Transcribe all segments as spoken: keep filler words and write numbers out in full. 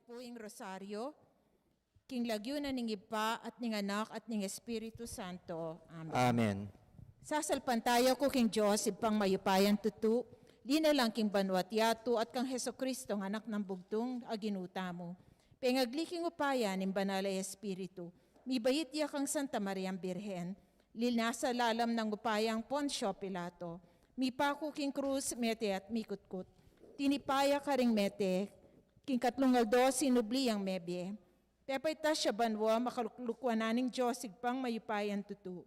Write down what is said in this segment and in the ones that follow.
Pu ing Rosario, king lagyu na ning Ibpa at ning Anak at ning Espiritu Santo. Amen. Amen. Sasalpantaya ku king Dios, Ibpang mayupayang tutu, linalang king banua't yatu, at kang Jesucristo, Anak nang bugtung a Ginu tamu. Pengagli king upaya ning Banal a Espiritu, mibait ya kang Santa Mariang Birhen, linasa lalam nang upayang Poncio Pilato, mipaku king krus, mete at mikutkut. Tinipa ya karing mete, king katlung aldo sinubli yang mebie. Pepaitas ya banua, makaluklukuan na ning Dios Ibpang mayupayang tutu.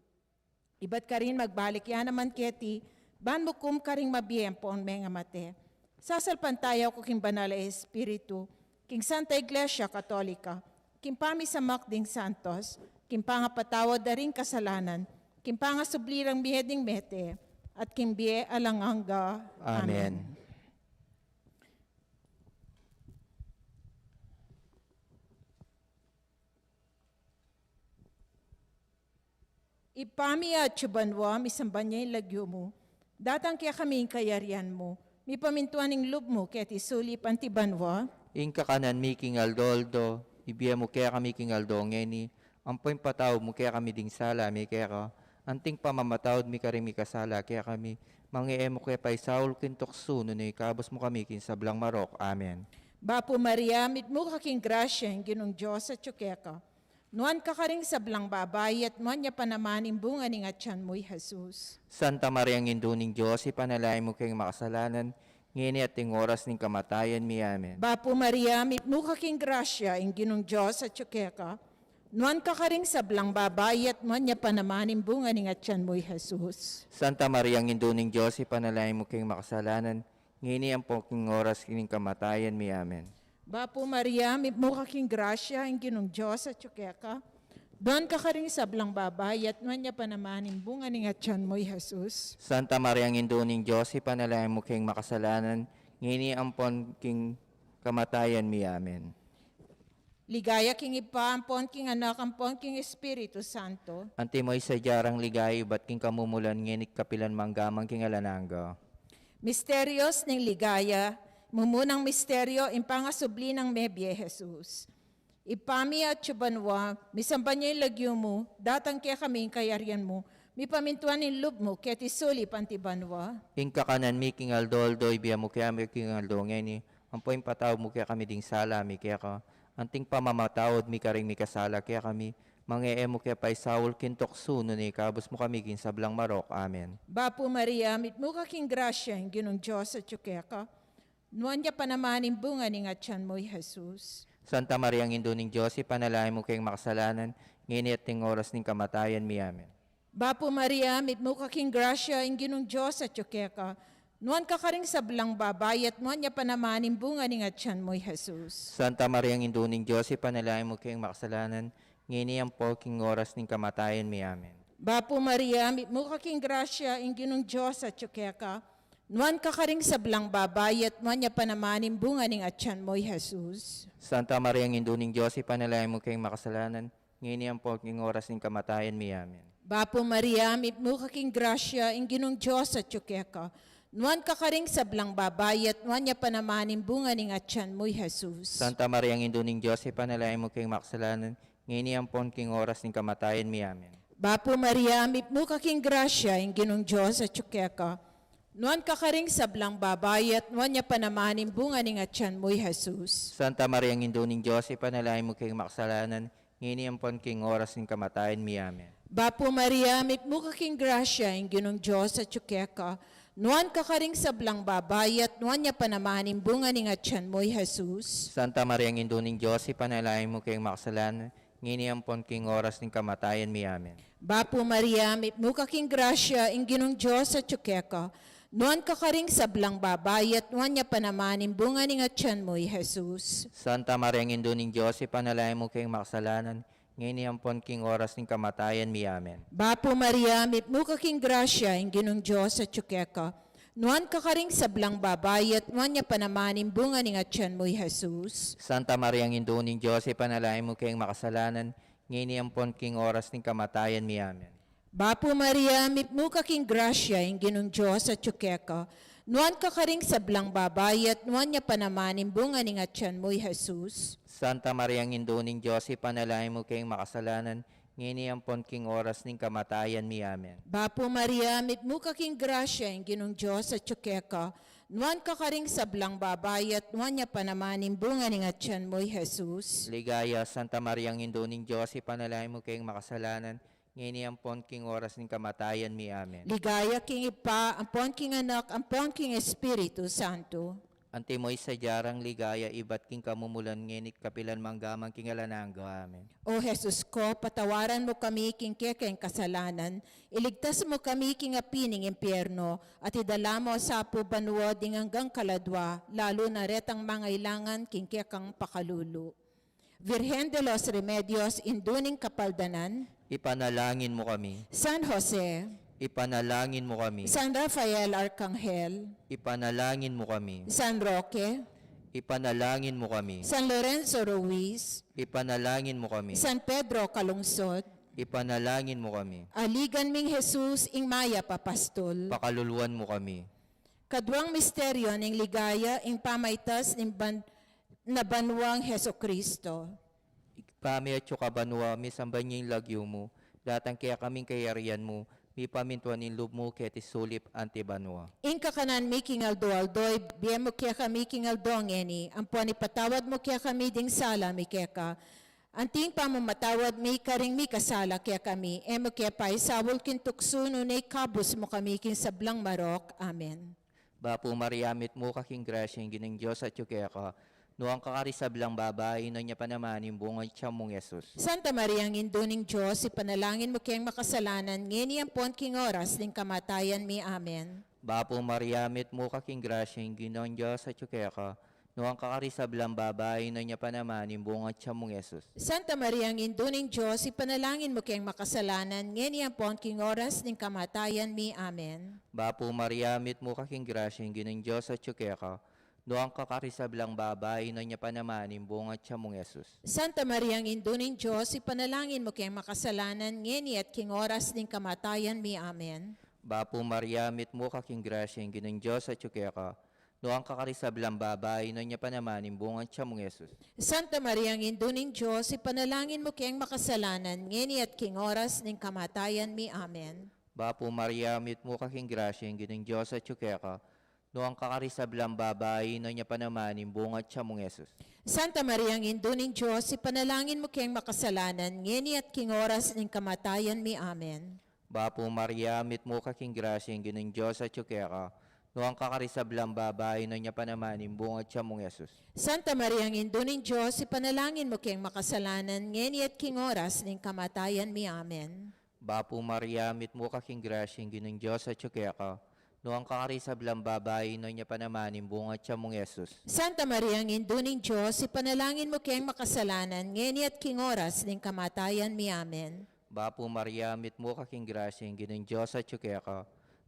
Ibat karin magbalik ya naman keti, ban mukum karing mabie ampon mengamate. Sasalpantaya ku king Banal a Espiritu, king Santa Iglesia Katolika, king pamisamak ding santos, king pangapatawad da ring kasalanan, king pangasubli rang mie ding mete, at king bie alang angga. Amen. Amen. Ibpa mi, atsu ka banua, misamban ya ing lagyu mu. Datang kekami ing kayarian mu. Mipamintuan ing lub mu keti sulip anti banua. Ing kakanan mi king aldo-aldo, ibie mu kekami king aldo ngeni, ampo ipatawad mu kekami ding sala mi keka, anting pamamatawad mi karing mikasala kekami, manga e mu ke paisaul king tuksu, nune ikabus mu kami king sablang marok. Amen. Bapu Maria, mitmu ka king grasya, ing Ginung Dios atsu keka. Nuan ka karing sablang babai, at nuan ya pa naman ing bunga ning atian mu, i Jesus. Santa Mariang Indu ning Dios, ipanalangin mu keng makasalanan, ngeni at ing oras ning kamatayan mi. Amen. Bapu Maria, mitmu ka king grasya, ing Ginung Dios atsu keka. Nuan ka karing sablang babai, at nuan ya pa naman ing bunga ning atian mu, i Jesus. Santa Mariang Indu ning Dios, ipanalangin mu keng makasalanan, ngeni ampo king oras ning kamatayan mi. Amen. Bapu Maria, mitmu ka king grasya, ing Ginung Dios atsu keka. Nuan ka karing sablang babai, at nuan ya pa naman ing bunga ning atian mu, i Jesus. Santa Mariang Indu ning Dios, ipanalangin mu keng makasalanan, ngeni ampon king kamatayan mi. Amen. Ligaya king Ibpa, ampon king Anak, ampon king Espiritu Santo. Antimo ing sadya rang ligaya ibat king kamumulan, ngeni at kapilan man, angga man king alang angga. Misterios ning ligaya. Mumunang misterio, ing pangasubli nang mebie, i Jesus. Ibpa mi atsu ka banua, misamban ya ing lagyu mu, datang kekami ing kayarian mu, mipamintuan ing lub mu keti sulip anti banua. Ing kakanan mi king aldo-aldo, ibie mu kekami king aldo ngeni, ampo ipatawad mu kekami ding sala mi keka, anting pamamatawad mi karing mikasala kekami, manga e mu ke paisaul king tuksu, nune ikabus mu kami king sablang marok. Amen. Bapu Maria, mitmu ka king grasya, ing Ginung Dios atsu keka. Nuan ya pa naman ing bunga ning atian mu, i Jesus. Santa Mariang Indu ning Dios, ipanalangin mu keng makasalanan, ngeni at ing oras ning kamatayan mi. Amen. Bapu Maria, mitmu ka king grasya, ing Ginung Dios atsu keka. Nuan ka karing sablang babai, at nuan ya pa naman ing bunga ning atian mu, i Jesus. Santa Mariang Indu ning Dios, ipanalangin mu keng makasalanan, ngeni ampo king oras ning kamatayan mi. Amen. Bapu Maria, mitmu ka king grasya, ing Ginung Dios atsu keka. Nuan ka karing sablang babai, at nuan ya pa naman ing bunga ning atian mu, i Jesus. Santa Mariang Indu ning Dios, ipanalangin mu keng makasalanan, ngeni ampo king oras ning kamatayan mi. Amen. Bapu Maria, mitmu ka king grasya, ing Ginung Dios atsu keka. Nuan ka karing sablang babai, at nuan ya pa naman ing bunga ning atian mu, i Jesus. Santa Mariang Indu ning Dios, ipanalangin mu keng makasalanan, ngeni ampon king oras ning kamatayan mi. Amen. Bapu Maria, mitmu ka king grasya, ing Ginung Dios atsu keka. Nuan ka karing sablang babai, at nuan ya pa naman ing bunga ning atian mu, i Jesus. Santa Mariang Indu ning Dios, ipanalangin mu keng makasalanan, ngeni ampon king oras ning kamatayan mi. Amen. Bapu Maria, mitmu ka king grasya, ing Ginung Dios atsu keka. Nuan ka karing sablang babai, at nuan ya pa naman ing bunga ning atian mu, i Jesus. Santa Mariang Indu ning Dios, ipanalangin mu keng makasalanan, ngeni ampon king oras ning kamatayan mi. Amen. Bapu Maria, mitmu ka king grasya, ing Ginung Dios atsu keka. Nuan ka karing sablang babai, at nuan ya pa naman ing bunga ning atian mu, i Jesus. Santa Mariang Indu ning Dios, ipanalangin mu keng makasalanan, ngeni ampon king oras ning kamatayan mi. Amen. Bapu Maria, mitmu ka king grasya, ing Ginung Dios atsu keka. Nuan ka karing sablang babai, at nuan ya pa naman ing bunga ning atian mu, i Jesus. Santa Mariang Indu ning Dios, ipanalangin mu keng makasalanan, ngeni ampon king oras ning kamatayan mi. Amen. Bapu Maria, mitmu ka king grasya, ing Ginung Dios atsu keka. Nuan ka karing sablang babai, at nuan ya pa naman ing bunga ning atian mu, i Jesus. Santa Mariang Indu ning Dios, ipanalangin mu keng makasalanan, ngeni ampon king oras ning kamatayan mi. Amen. Bapu Maria, mitmu ka king grasya, ing Ginung Dios atyu keka. Nuan ka karing sablang babai, at nuan ya pa naman ing bunga ning atian mu, i Jesus. Ligaya, Santa Mariang Indu ning Dios, ipanalangin mu keng makasalanan, ngeni ampon king oras ning kamatayan mi. Amen. Ligaya king Ibpa, ampon king Anak, ampon king Espiritu Santo. Antimo ing sadya rang ligaya ibat king kamumulan, ngeni't kapilan man, angga man king alang angga. Amen. O Jesus ko, patawaran mu kami king kekeng kasalanan, iligtas mu kami king api ning impyerno, at idala mu sa pu banua ding anggang kaladua, lalu na retang mangailangan king kekang pakalulu. Virgen de los Remedios, Indu ning Kapaldanan. Ipanalangin mu kami. San Jose. Ipanalangin mu kami. San Rafael Arkanghel. Ipanalangin mu kami. San Roque. Ipanalangin mu kami. San Lorenzo Ruiz. Ipanalangin mu kami. San Pedro Calungsod. Ipanalangin mu kami. Aligan ming Jesus, ing mayap a pastul. Pakaluluan mu kami. Kaduang misteryo ning ligaya, ing pamaitas ning ban-, na banuang Jesucristo. Ibpa mi atsu ka banua, misamban ya ing lagyu mu, datang kekami ing kayarian mu, mipamintuan ing lub mu keti sulip anti banua. Ing kakanan mi king aldo-aldo, ibie mu kekami king aldo ngeni, ampon ipatawad mu kekami ding sala mi keka, anti ing pamamatawad mi karing mikasala kekami, e mu ke paisaul king tuksu, nune ikabus mu kami king sablang marok. Amen. Bapu Maria, mitmu ka king grasya, ing Ginung Dios atyu keka. Nuan ka karing sablang babai, nuan ya pa naman ing bunga ning atian mung Jesus. Santa Mariang Indu ning Dios, ipanalangin mu keng makasalanan, ngeni ampon king oras ning kamatayan mi. Amen. Bapu Maria, mitmu ka king grasya, ing Ginung Dios atyu keka. Nuan ka karing sablang babai, nuan ya pa naman ing bunga ning atian mung Jesus. Santa Mariang Indu ning Dios, ipanalangin mu keng makasalanan, ngeni ampon king oras ning kamatayan mi. Amen. Bapu Maria, mitmu ka king grasya, ing Ginung Dios atyu keka. Nuan ka karing sablang babai, nuan ya pa naman ing bunga ning atian mung Jesus. Santa Mariang Indu ning Dios, ipanalangin mu keng makasalanan, ngeni at king oras ning kamatayan mi. Amen. Bapu Maria, mitmu ka king grasya, ing Ginung Dios atyu keka. Nuan ka karing sablang babai, nuan ya pa naman ing bunga ning atian mung Jesus. Santa Mariang Indu ning Dios, ipanalangin mu keng makasalanan, ngeni at king oras ning kamatayan mi. Amen. Bapu Maria, mitmu ka king grasya, ing Ginung Dios atyu keka. Nuan ka karing sablang babai, nuan ya pa naman ing bunga ning atian mung Jesus. Santa Mariang Indu ning Dios, ipanalangin mu keng makasalanan, ngeni at king oras ning kamatayan mi. Amen. Bapu Maria, mitmu ka king grasya, ing Ginung Dios atyu keka. Nuan ka karing sablang babai, nuan ya pa naman ing bunga ning atian mung Jesus. Santa Mariang Indu ning Dios, ipanalangin mu keng makasalanan, ngeni at king oras ning kamatayan mi. Amen. Bapu Maria, mitmu ka king grasya, ing Ginung Dios atyu keka. Nuan ka karing sablang babai, nuan ya pa naman ing bunga ning atian mung Jesus. Santa Mariang Indu ning Dios, ipanalangin mu keng makasalanan, ngeni at king oras ning kamatayan mi. Amen. Bapu Maria, mitmu ka king grasya, ing Ginung Dios atyu keka.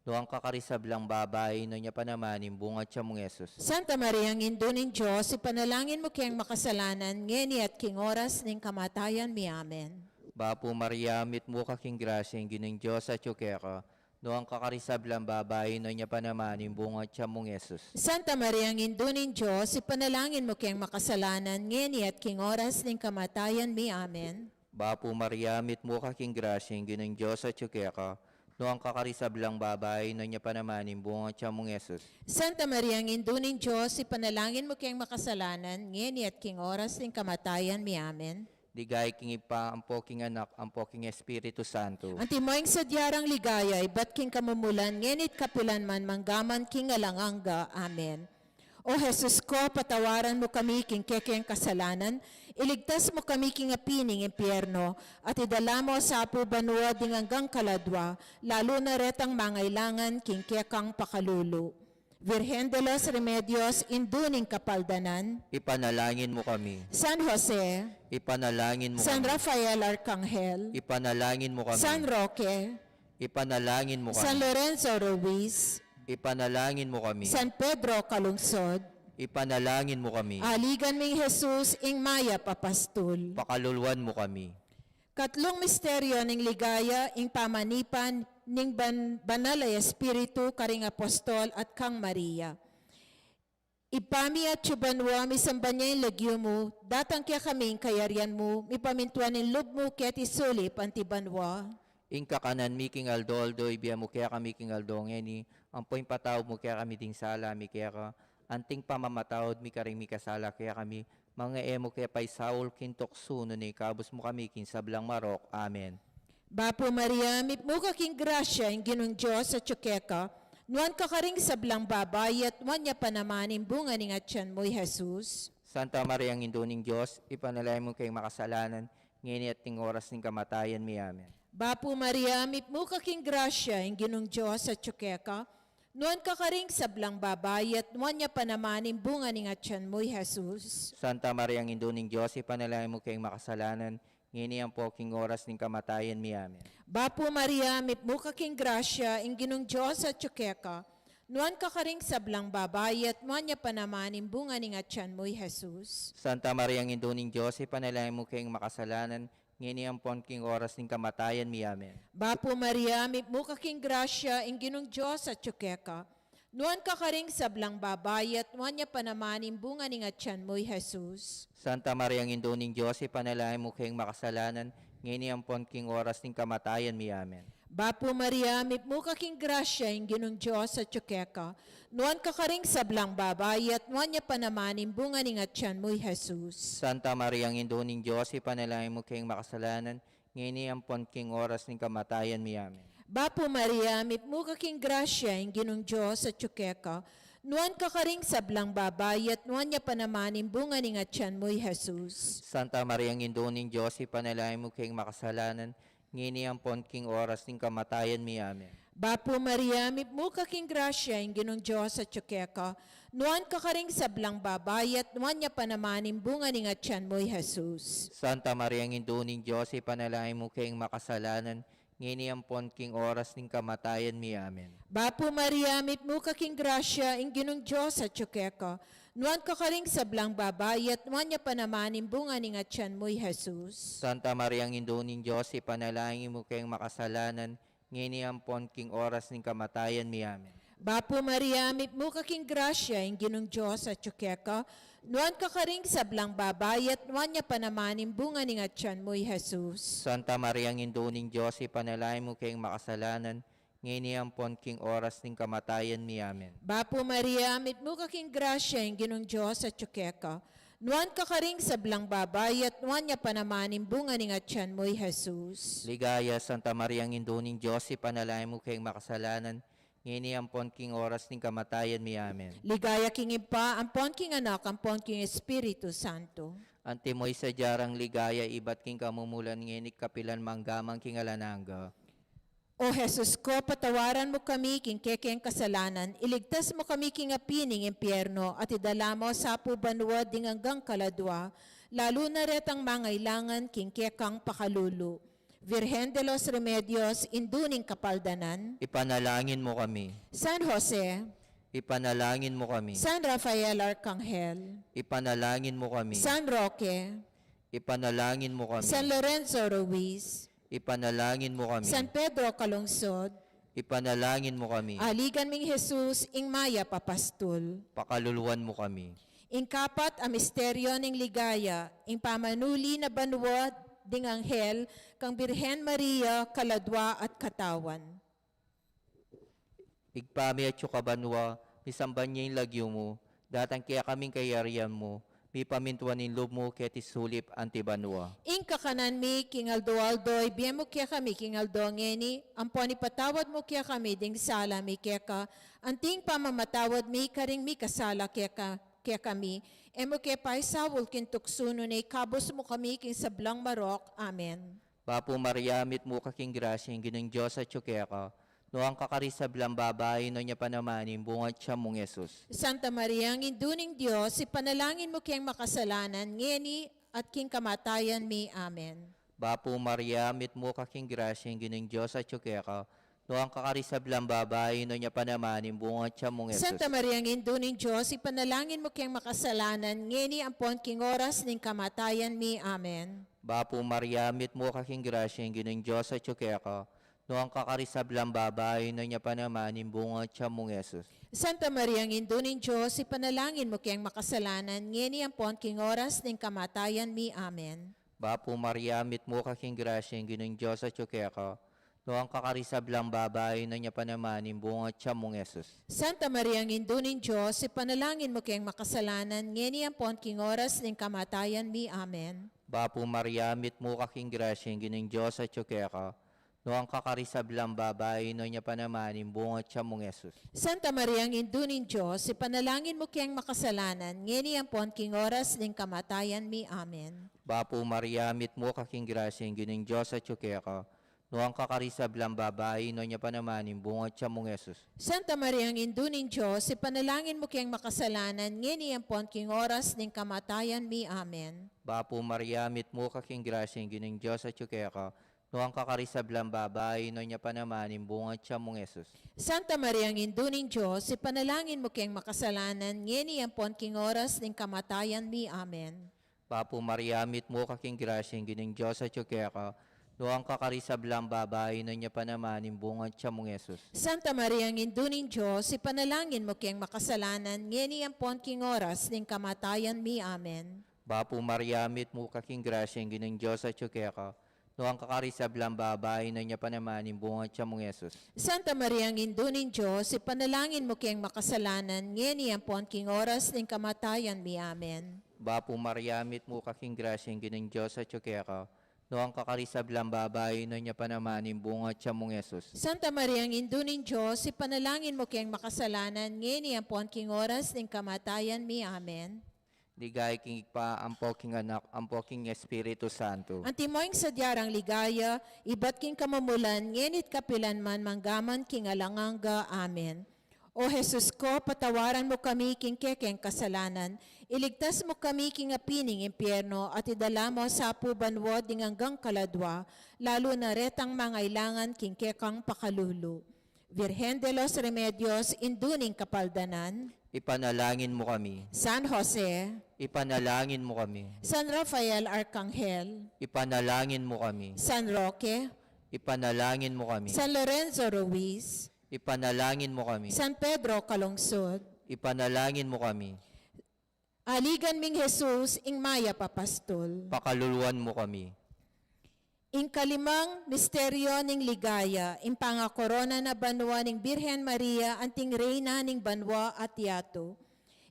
Nuan ka karing sablang babai, nuan ya pa naman ing bunga ning atian mung Jesus. Santa Mariang Indu ning Dios, ipanalangin mu keng makasalanan, ngeni at king oras ning kamatayan mi. Amen. Bapu Maria, mitmu ka king grasya, ing Ginung Dios atyu keka. Nuan ka karing sablang babai, nuan ya pa naman ing bunga ning atian mung Jesus. Santa Mariang Indu ning Dios, ipanalangin mu keng makasalanan, ngeni at king oras ning kamatayan mi. Amen. Bapu Maria, mitmu ka king grasya, ing Ginung Dios atyu keka. Nuan ka karing sablang babai, nuan ya pa naman ing bunga ning atian mung Jesus. Santa Mariang Indu ning Dios, ipanalangin mu keng makasalanan, ngeni at king oras ning kamatayan mi. Amen. Ligaya king Ibpa, ampo king Anak, ampo king Espiritu Santo. Antimo ing sadya rang ligaya, ibat king kamumulan, ngeni at kapilan man, mangga man king alang angga. Amen. O Jesus ko, patawaran mu kami king kekeng kasalanan, iligtas mu kami king api ning impyerno, at idala mu sa pu banua ding anggang kaladua, lalu na retang mangailangan king kekang pakalulu. Virgen de los Remedios, Indu ning Kapaldanan. Ipanalangin mu kami. San Jose. Ipanalangin mu kami. San Rafael Arkanghel. Ipanalangin mu kami. San Roque. Ipanalangin mu kami. San Lorenzo Ruiz. Ipanalangin mu kami. San Pedro Calungsod. Ipanalangin mu kami. Aligan ming Jesus, ing mayap a pastul. Pakaluluan mu kami. Katlung misteryo ning ligaya, ing pamanipan ning ban-, Banal a Espiritu karing apostol at kang Maria. Ibpa mi atsu banua, misamban ya ing lagyu mu, datang kekami ing kayarian mu, mipamintuan ing lub mu keti sulip anti banua. Ing kakanan mi king aldo-aldo ibie mu kekami king aldo ngeni, ampo ipatawad mu kekami ding sala mi keka, anti ing pamamatawad mi karing mikasala kekami, manga e mu ke paisaul king tuksu, nune ikabus mu kami king sablang marok. Amen. Bapu Maria, mipmu ka king grasya, ing Ginung Dios atyu keka, nuan ka karing sablang babai, at nuan ya pa naman ing bunga ning atian mu, i Jesus. Santa Maria, Indu ning Dios, ipanalangin mu keng makasalanan, ngeni at king oras ning kamatayan mi. Amen. Bapu Maria, mipmu ka king grasya, ing Ginung Dios atyu keka, nuan ka karing sablang babai, at nuan ya pa naman ing bunga ning atian mu, i Jesus. Santa Maria, Indu ning Dios, ipanalangin mu keng makasalanan, ngeni ampo king oras ning kamatayan mi. Amen. Bapu Maria, mipmu ka king grasya, ing Ginung Dios atyu keka, nuan ka karing sablang babai, at nuan ya pa naman ing bunga ning atian mu, i Jesus. Santa Maria, Indu ning Dios, ipanalangin mu keng makasalanan, ngeni ampon king oras ning kamatayan mi. Amen. Bapu Maria, mipmu ka king grasya, ing Ginung Dios atyu keka, nuan ka karing sablang babai, at nuan ya pa naman ing bunga ning atian mu, i Jesus. Santa Maria, Indu ning Dios, ipanalangin mu keng makasalanan, ngeni ampon king oras ning kamatayan mi. Amen. Bapu Maria, mipmu ka king grasya, ing Ginung Dios atyu keka, nuan ka karing sablang babai, at nuan ya pa naman ing bunga ning atian mu, i Jesus. Santa Maria, Indu ning Dios, ipanalangin mu keng makasalanan, ngeni ampon king oras ning kamatayan mi. Amen. Bapu Maria, mipmu ka king grasya, ing Ginung Dios atyu keka, nuan ka karing sablang babai, at nuan ya pa naman ing bunga ning atian mu, i Jesus. Santa Maria, Indu ning Dios, ipanalangin mu keng makasalanan, ngeni ampon king oras ning kamatayan mi. Amen. Bapu Maria, mipmu ka king grasya, ing Ginung Dios atyu keka, nuan ka karing sablang babai, at nuan ya pa naman ing bunga ning atian mu, i Jesus. Santa Maria, Indu ning Dios, ipanalangin mu keng makasalanan, ngeni ampon king oras ning kamatayan mi. Amen. Bapu Maria, mipmu ka king grasya, ing Ginung Dios atyu keka, nuan ka karing sablang babai, at nuan ya pa naman ing bunga ning atian mu, i Jesus. Santa Maria, Indu ning Dios, ipanalangin mu keng makasalanan, ngeni ampon king oras ning kamatayan mi. Amen. Bapu Maria, mipmu ka king grasya, ing Ginung Dios atyu keka, nuan ka karing sablang babai, at nuan ya pa naman ing bunga ning atian mu, i Jesus. Santa Maria, Indu ning Dios, ipanalangin mu keng makasalanan, ngeni ampon king oras ning kamatayan mi. Amen. Bapu Maria, mipmu ka king grasya, ing Ginung Dios atyu keka, nuan ka karing sablang babai, at nuan ya pa naman ing bunga ning atian mu, i Jesus. Ligaya, Santa Maria, Indu ning Dios, ipanalangin mu keng makasalanan, ngeni ampon king oras ning kamatayan mi. Amen. Ligaya king Ibpa, ampon king Anak, ampon king Espiritu Santo. Antimo ing sadya rang ligaya, ibat king kamumulan, ngeni at kapilan man, angga man king alang angga. O Jesus ko, patawaran mu kami king kekeng kasalanan, iligtas mu kami king api ning impyerno, at idala mu sa pu banua ding anggang kaladua, lalu na retang mangailangan king kekang pakalulu. Virgen de los Remedios, Indu ning Kapaldanan. Ipanalangin mu kami. San Jose. Ipanalangin mu kami. San Rafael Arcangel. Ipanalangin mu kami. San Roque. Ipanalangin mu kami. San Lorenzo Ruiz. Ipanalangin mu kami. San Pedro Calungsod. Ipanalangin mu kami. Aligan ming Jesus, ing mayap a pastul. Pakaluluan mu kami. Ing kapat a misteryo ning ligaya, ing pamanuli na banua ding anghel kang Birhen Maria, kaladua at katawan. Ibpa mi atsu ka banua, misamban ya ing lagyu mu, datang kekami ing kayarian mu, mipamintuan ing lub mu keti sulip anti banua. Ing kakanan mi king aldo-aldo ibie mu kekami king aldo ngeni, ampon ipatawad mu kekami ding sala mi keka, anti ing pamamatawad mi karing mikasala keka, kekami. E mu ke paisaul king tuksu, nune ikabus mu kami king sablang marok. Amen. Bapu Maria, mitmu ka king grasya, ing Ginung Dios atsu keka. Nuan ka karing sablang babai, nuan ya pa naman ing bunga ning tiyan mung Jesus. Santa Maria, Indu ning Dios, ipanalangin mu keng makasalanan, ngeni at king kamatayan mi. Amen. Bapu Maria, mitmu ka king grasya, ing Ginung Dios atsu keka. Nuan ka karing sablang babai, nuan ya pa naman ing bunga ning tiyan mung Jesus. Santa Maria, Indu ning Dios, ipanalangin mu keng makasalanan, ngeni ampon king oras ning kamatayan mi. Amen. Bapu Maria, mitmu ka king grasya, ing Ginung Dios atyu keka. Nuan ka karing sablang babai, nuan ya pa naman ing bunga ning tiyan mung Jesus. Santa Maria, Indu ning Dios, ipanalangin mu keng makasalanan, ngeni ampon king oras ning kamatayan mi. Amen. Bapu Maria, mitmu ka king grasya, ing Ginung Dios atyu keka. Nuan ka karing sablang babai, nuan ya pa naman ing bunga ning tiyan mung Jesus. Santa Maria, Indu ning Dios, ipanalangin mu keng makasalanan, ngeni ampon king oras ning kamatayan mi. Amen. Bapu Maria, mitmu ka king grasya, ing Ginung Dios atyu keka. Nuan ka karing sablang babai, nuan ya pa naman ing bunga ning tiyan mung Jesus. Santa Maria, Indu ning Dios, ipanalangin mu keng makasalanan, ngeni ampon king oras ning kamatayan mi. Amen. Bapu Maria, mitmu ka king grasya, ing Ginung Dios atyu keka. Nuan ka karing sablang babai, nuan ya pa naman ing bunga ning tiyan mung Jesus. Santa Maria, Indu ning Dios, ipanalangin mu keng makasalanan, ngeni ampon king oras ning kamatayan mi. Amen. Bapu Maria, mitmu ka king grasya, ing Ginung Dios atyu keka. Nuan ka karing sablang babai, nuan ya pa naman ing bunga ning tiyan mung Jesus. Santa Maria, Indu ning Dios, ipanalangin mu keng makasalanan, ngeni ampon king oras ning kamatayan mi. Amen. Bapu Maria, mitmu ka king grasya, ing Ginung Dios atyu keka. Nuan ka karing sablang babai, nuan ya pa naman ing bunga ning tiyan mung Jesus. Santa Maria, Indu ning Dios, ipanalangin mu keng makasalanan, ngeni ampon king oras ning kamatayan mi. Amen. Bapu Maria, mitmu ka king grasya, ing Ginung Dios atyu keka. Nuan ka karing sablang babai, nuan ya pa naman ing bunga ning tiyan mung Jesus. Santa Maria, Indu ning Dios, ipanalangin mu keng makasalanan, ngeni ampon king oras ning kamatayan mi. Amen. Bapu Maria, mitmu ka king grasya, ing Ginung Dios atyu keka. Nuan ka karing sablang babai, nuan ya pa naman ing bunga ning tiyan mung Jesus. Santa Maria, Indu ning Dios, ipanalangin mu keng makasalanan, ngeni ampon king oras ning kamatayan mi. Amen. Ligaya king Ibpa, ampo king Anak, ampo king Espiritu Santo. Antimo ing sadya rang ligaya, ibat king kamumulan, ngeni't kapilan man, manggaman king alang angga. Amen. O Jesus ko, patawaran mu kami king kekeng kasalanan, iligtas mu kami king api ning impyerno, at idala mu sa pu banua ding anggang kaladua, lalu na retang mangailangan king kekang pakalulu. Virgen de los Remedios, Indu ning Kapaldanan. Ipanalangin mu kami. San Jose. Ipanalangin mu kami. San Rafael Arkanghel. Ipanalangin mu kami. San Roque. Ipanalangin mu kami. San Lorenzo Ruiz. Ipanalangin mu kami. San Pedro Calungsod. Ipanalangin mu kami. Aligan ming Jesus, ing mayap a pastul. Pakaluluan mu kami. Ing kalimang misteryo ning ligaya, ing pangakorona na banua ning Birhen Maria, anting Reyna ning banua at yatu.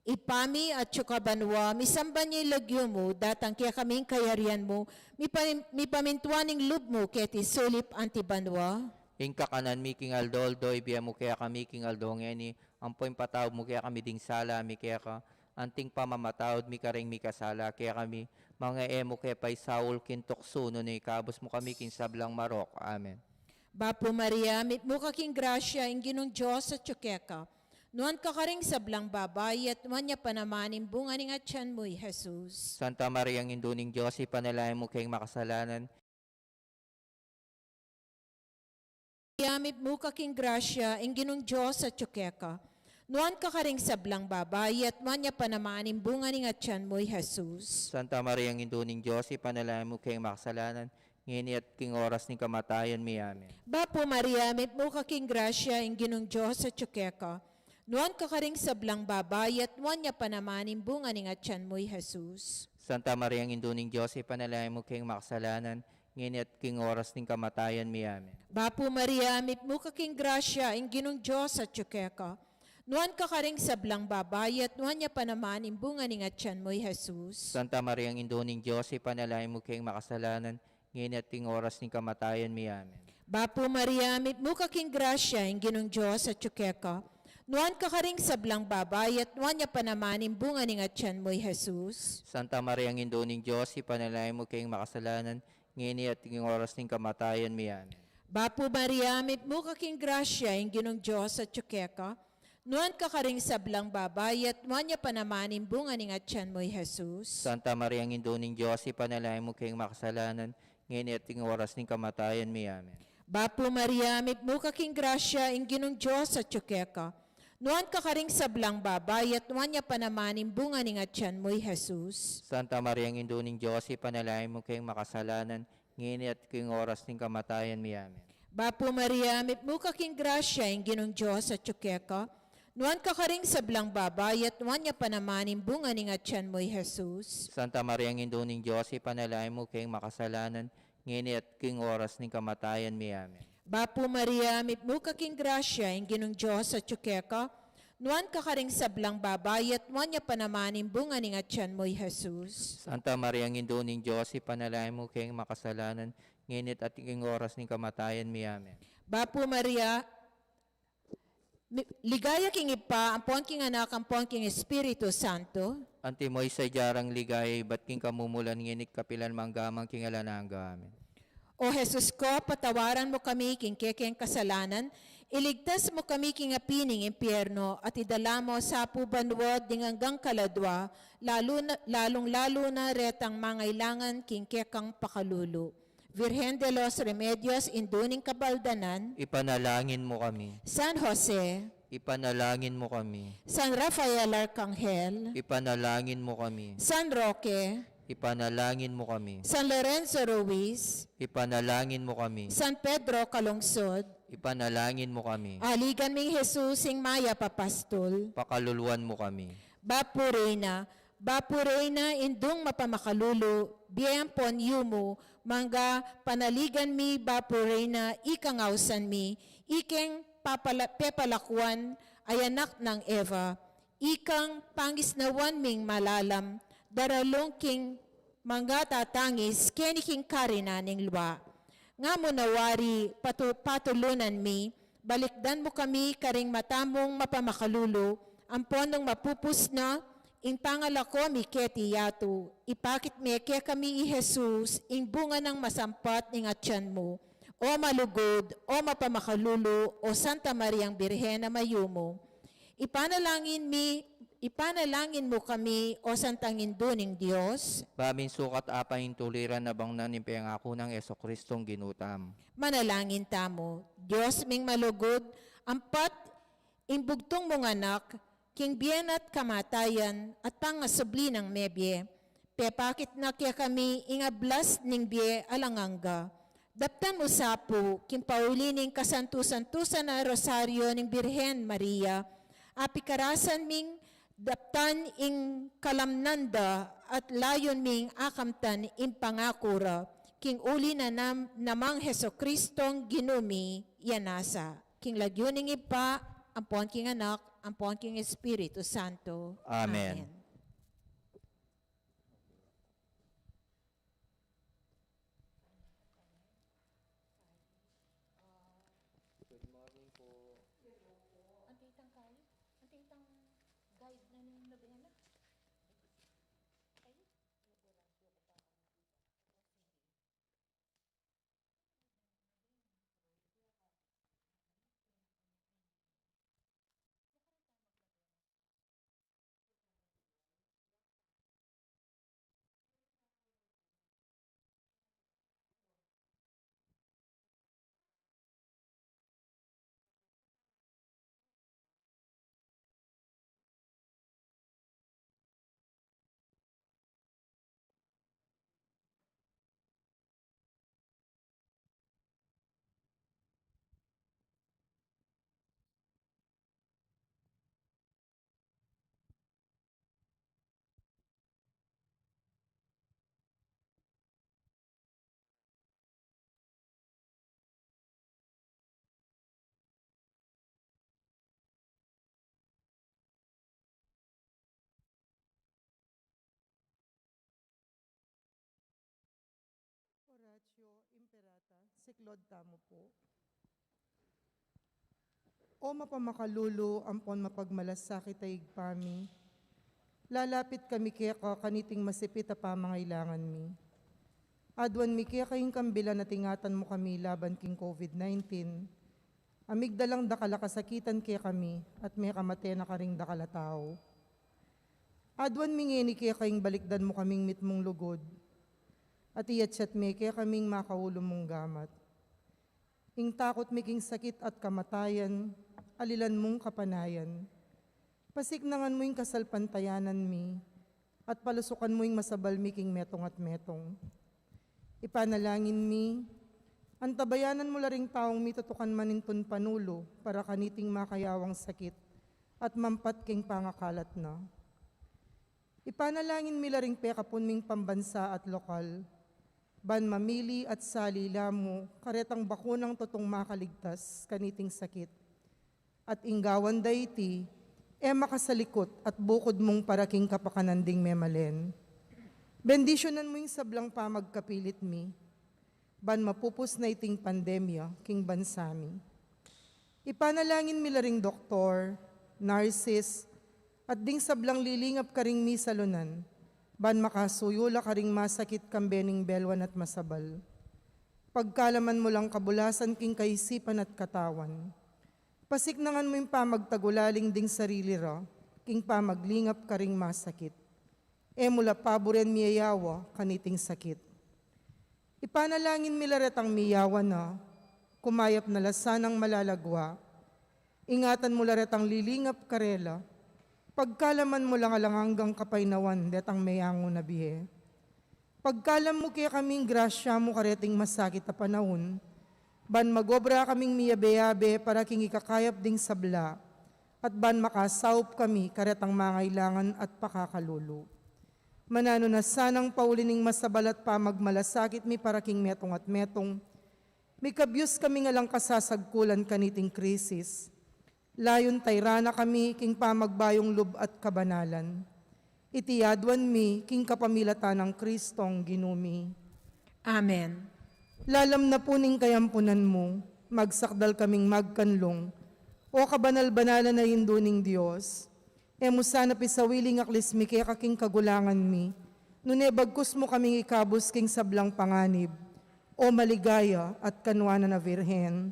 Ibpa mi, atsu ka banua, misamban ya ing lagyu mu, datang kekami ing kayarian mu, mipa-, mipamintuan ing lub mu, keti sulip anti banua. Ing kakanan mi king aldo-aldo, ibie mu kekami king aldo ngeni, ampo ipatawad mu kekami ding sala mi keka, anting pamamatawad mi karing mikasala kekami, manga e mu ke paisaul king tuksu, nune ikabus mu kami king sablang marok. Amen. Bapu Maria, mitmu ka king grasya, ing Ginung Dios atsu keka. Nuan ka karing sablang babai, at nuan ya pa naman ing bunga ning atian mu, i Jesus. Santa Maria, Indu ning Dios, ipanalangin mu keng makasalanan, Maria, mitmu ka king grasya, ing Ginung Dios atsu keka. Nuan ka karing sablang babai, at nuan ya pa naman ing bunga ning atian mu, i Jesus. Santa Maria, Indu ning Dios, ipanalangin mu keng makasalanan, ngeni at king oras ning kamatayan mi. Amen. Bapu Maria, mitmu ka king grasya, ing Ginung Dios atsu keka. Nuan ka karing sablang babai, at nuan ya pa naman ing bunga ning atian mu, i Jesus. Santa Maria, Indu ning Dios, ipanalangin mu keng makasalanan, ngeni at king oras ning kamatayan mi. Amen. Bapu Maria, mitmu ka king grasya, ing Ginung Dios atsu keka. Nuan ka karing sablang babai, at nuan ya pa naman ing bunga ning atian mu, i Jesus. Santa Maria, Indu ning Dios, ipanalangin mu keng makasalanan, ngeni at king oras ning kamatayan mi. Amen. Bapu Maria, mitmu ka king grasya, ing Ginung Dios atsu keka. Nuan ka karing sablang babai, at nuan ya pa naman ing bunga ning atian mu, i Jesus. Santa Maria, Indu ning Dios, ipanalangin mu keng makasalanan, ngeni at king oras ning kamatayan mi. Amen. Bapu Maria, mitmu ka king grasya, ing Ginung Dios atsu keka. Nuan ka karing sablang babai, at nuan ya pa naman ing bunga ning atian mu, i Jesus. Santa Maria, Indu ning Dios, ipanalangin mu keng makasalanan, ngeni at king oras ning kamatayan mi. Amen. Bapu Maria, mitmu ka king grasya, ing Ginung Dios atsu keka. Nuan ka karing sablang babai, at nuan ya pa naman ing bunga ning atian mu, i Jesus. Santa Maria, Indu ning Dios, ipanalangin mu keng makasalanan, ngeni at king oras ning kamatayan mi. Amen. Bapu Maria, mitmu ka king grasya, ing Ginung Dios atyu keka. Nuan ka karing sablang babai, at nuan ya pa naman ing bunga ning atian mu, i Jesus. Santa Maria, Indu ning Dios, ipanalangin mu keng makasalanan, ngeni at king oras ning kamatayan mi. Amen. Bapu Maria, mitmu ka king grasya, ing Ginung Dios atyu keka. Nuan ka karing sablang babai, at nuan ya pa naman ing bunga ning atian mu, i Jesus. Santa Maria, Indu ning Dios, ipanalangin mu keng makasalanan, ngeni at king oras ning kamatayan mi. Amen. Bapu Maria, mi-, ligaya king Ibpa, ampon king Anak, ampon king Espiritu Santo. Antimo ing sadya rang ligaya ibat king kamumulan, ngeni at kapilan man, angga man king alang angga. Amen. O Jesus ko, patawaran mu kami king kekeng kasalanan, iligtas mu kami king api ning impyerno, at idala mu sa pu banua ding anggang kaladua, lalu na, lalung-lalu na retang mangailangan king kekang pakalulu. Virgen de los Remedios, Indu ning Kabaldanan. Ipanalangin mu kami. San Jose. Ipanalangin mu kami. San Rafael Arcangel. Ipanalangin mu kami. San Roque. Ipanalangin mu kami. San Lorenzo Ruiz. Ipanalangin mu kami. San Pedro Calungsod. Ipanalangin mu kami. Aligan ming Jesus, ing mayap a pastul. Pakaluluan mu kami. Bapu Reyna, Bapu Reyna, Indung mapamakalulu, bie ampon yumu, mangga panaligan mi, Bapu Reyna, ikang ausan mi, ikeng papala-, pepalakuan a anak nang Eva, ikang pangisnawan ming malalam, daralung king mangga tatangis keni king karinan ning lua. Nga mu na wari, patu-, patulunan mi, balikdan mu kami karing mata mung mapamakalulu, ampon nung mapupus na ing pangalako mi keti yatu, ipakit me kekami i Jesus, ing bunga nang masampat ning atian mu. O malugud, o mapamakalulu, o Santa Mariang Birhen a mayumu. Ipanalangin mi, ipanalangin mu kami, o Santang Indu ning Dios. Ba ming sukat apaintuliran a bangnan ing pengaku nang Jesucristong Ginu tamu. Manalangin tamu. Dios ming malugud, ampat ing bugtung mung Anak, king bie na't kamatayan at pangasubli nang mebie, pepakit na kekami ing ablas ning bie alang angga. Daptan mu sa pu, king pauli ning kasantu-santusan a Rosario ning Birhen Maria, apikarasan ming daptan ing kalamnan da at layun ming akamtan ing pangaku ra, king uli na nam-, namang Jesucristong Ginu mi, ya nasa. King lagyu ning Ibpa, ampon king Anak, ampon king Espiritu Santo. Amen. Amen. Good morning po. Antay tang kayu, antay tang guide na ning nobena. Kayu? Oratio Imperata, siklod tamu pu. O mapamakalulu ampon mapagmalasakit a Ibpa mi, lalapit kami keka kaniting masipit a pamangailangan mi. Aduan mi keka ing kambilan a ingatan mu kami laban king COVID nineteen, a migdalang dakal a kasakitan kekami at mekamate na karing dakal a tau. Aduan mi ngeni keka ing balikdan mu kaming mitmung lugud, at iyatyat me kekaming makaulu mung gamat. Ing takut mi king sakit at kamatayan, alilan mung kapanayan. Pasiknangan mu ing kasalpantayanan mi, at palusukan mu ing masabal mi king metung at metung. Ipanalangin mi, antabayanan mu la ring taung mitutukan manintun panulu para kaniting makayawang sakit at mampat king pangakalat na. Ipanalangin mi la ring pekapun ming pambansa at lokal, ban mamili at sali la mu karetang bakunang tutung makaligtas kaniting sakit. At ing gawan da iti, e makasalikut at bukud mung para king kapakanan ding memalen. Bendisyunan mu ing sablang pamagkapilit mi, ban mapupus na iting pandemya king bansa mi. Ipanalangin mi la ring doktor, nurses, at ding sablang lilingap karing misalunan, ban makasuyu la karing masakit kambe ning belwan at masabal. Pagkalaman mu lang kabulasan king kaisipan at katawan. Pasiknangan mu ing pamagtagulaling ding sarili ra, king pamaglingap karing masakit. E mu la paburen miyayawa kaniting sakit. Ipanalangin mi la retang miyawa na, kumayap na la sanang malalagwa. Ingatan mu la retang lilingap karela, pagkalaman mu lang alang anggang kapaynawan detang meyangu na bie. Pagkalam mu kekaming grasya mu kareting masakit a panaun, ban magobra kaming miyabe-yabe para king ikakayap ding sabla, at ban makasaup kami karetang mangailangan at pakakalulu. Mananu na sanang pauli ning masabal at pamagmalasakit mi para king metung at metung, mikabyus kaming alang kasasagkulan kaniting krisis. Layun tayra na kami king pamagbayung lub at kabanalan. Iti aduan mi king kapamilatan nang Kristong Ginu mi. Amen. Lalam na pu ning kayampunan mu, magsakdal kaming magkanlung, O kabanal-banalan a Indu ning Dios. E mu sana pisawili ing aklis mi keka king kagulangan mi, nune bagkus mu kaming ikabus king sablang panganib, O maligaya at kanuanan a Virgen.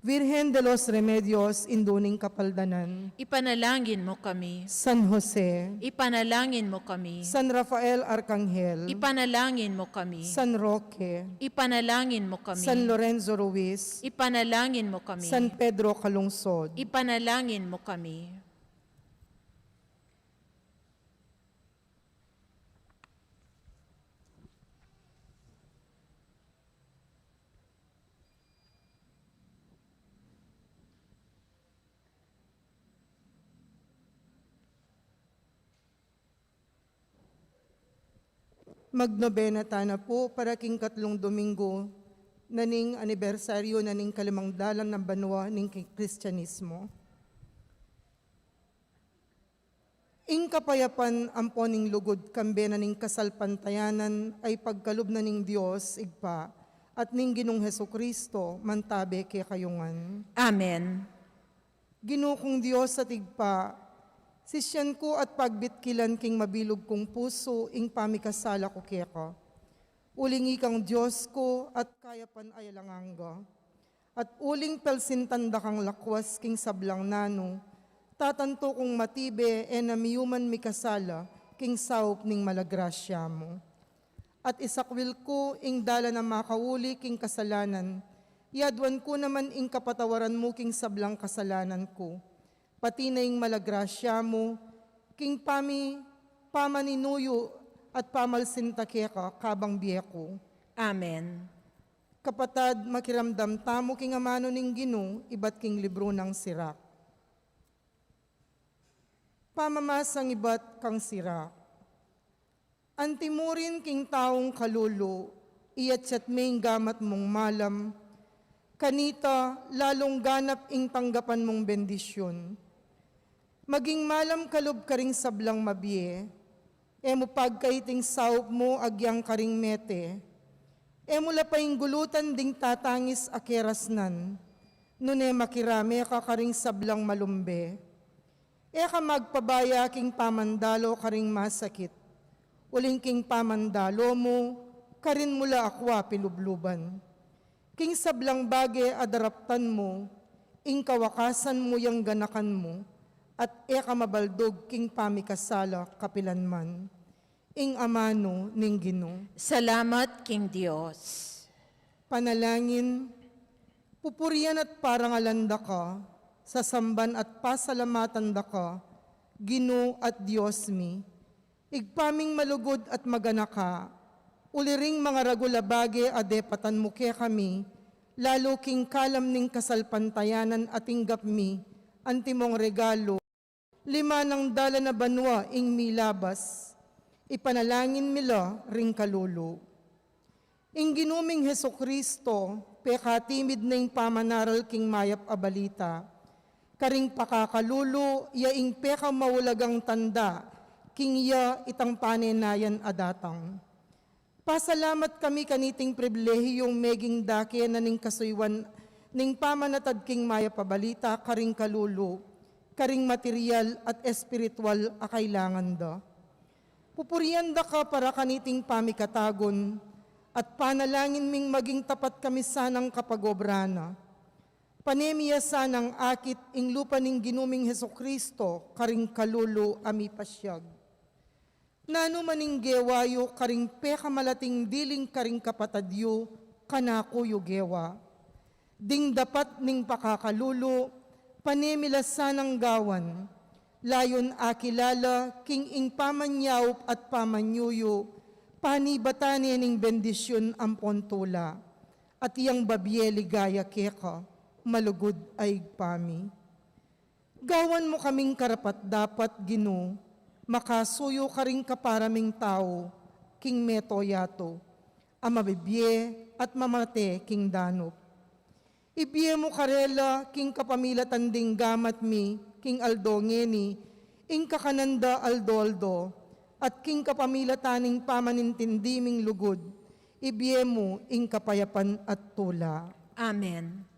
Virgen de los Remedios, Indu ning Kapaldanan. Ipanalangin mu kami. San Jose. Ipanalangin mu kami. San Rafael Arkanghel. Ipanalangin mu kami. San Roque. Ipanalangin mu kami. San Lorenzo Ruiz. Ipanalangin mu kami. San Pedro Calungsod. Ipanalangin mu kami. Magnobena tana pu para king katlung Domingo na ning anibersaryu na ning kalimang dalan nang banua ning ki-, Kristianismo. Ing kapayapan ampo ning lugud kambe na ning kasalpantayanan a ipagkalub na ning Dios Ibpa at ning Ginung Jesucristo mantabe kekayu ngan. Amen. Ginu kung Dios at Ibpa, sisian ku at pagbitkilan king mabilug kung pusu ing pamikasala ku keka. Uling ikang Dios ku at kayapan a alang angga. At uling pelsintan da kang lakwas king sablang nanu, tatantu kung matibe e na miyuman mikasala king saup ning mala grasya mu. At isakwil ku ing dalan a makauli king kasalanan, yaduan ku naman ing kapatawaran mu king sablang kasalanan ku, pati na ing mala grasya mu king pami-, pamaninuyu at pamalsinta keka kabang bie ku. Amen. Kapatad, makiramdam tamu king amanu ning Ginu ibat king libru nang Sirak. Pamamasang ibat kang Sirak. Antimurin king taung kalulu, iyatyat me ing gamat mung malam, kanita lalung ganap ing tanggapan mung bendisyun. Maging malam kalub karing sablang mabie, e mu pagkaiting saup mu agyang karing mete, e mu la painggulutan ding tatangis a kerasnan, nune makirame ka karing sablang malumbe. E ka magpabaya king pamandalo karing masakit, uling king pamandalo mu, karin mu la akwa pilubluban. King sablang bage a daraptan mu, ing kawakasan mu yang ganakan mu, at e ka mabaldug king pamikasala kapilan man. Ing amanu ning Ginu. Salamat king Dios. Panalangin, pupurian at parangalan da ka, Sasamban at pasalamatan da ka, Ginu at Dios mi, Ibpa ming malugud at maganaka, uli ring mangaragul a bage a depatan mu kekami, lalu king kalam ning kasalpantayanan a tinggap mi, antimong regalu, lima nang dalan a banua ing milabas, ipanalangin mi la ring kalulu. Ing Ginu ming Jesucristo, pekatimid na ing pamanaral king Mayap a Balita. Karing pakakalulu, ya ing pekamaulagang tanda, king ya itang panenayan a datang. Pasalamat kami kaniting pribilehiyung meging dake na ning kasuyuan ning pamanatad king Mayap a Balita karing kalulu, karing material at espiritual a kailangan da. Pupurian da ka para kaniting pamikatagun, at panalangin ming maging tapat kami sanang kapag-obra na. Pane mi ya sanang akit ing lupa ning Ginu ming Jesucristo karing kalulu a mipasyag. Nanu man ing gewa yu karing pekamalating diling karing kapatad yu, kanaku yu gewa. Ding dapat ning pakakalulu, pane mi la sanang gawan, layun akilala king ing pamanyaup at pamanyuyu, panibatan ne ning bendisyun ampon tula, at yang babie ligaya keka, malugud a Ibpa mi. Gawan mu kaming karapat-dapat, Ginu, makasuyu karing kapara ming tau, king mabilug a yatu, a mabibie at mamate king danup. Ibie mu karela king kapamilatan ding gamat mi, king aldo ngeni, ing kakanan da aldo-aldo, at king kapamilatan ning pamanintindi ming lugud, ibie mu ing kapayapan at tula. Amen.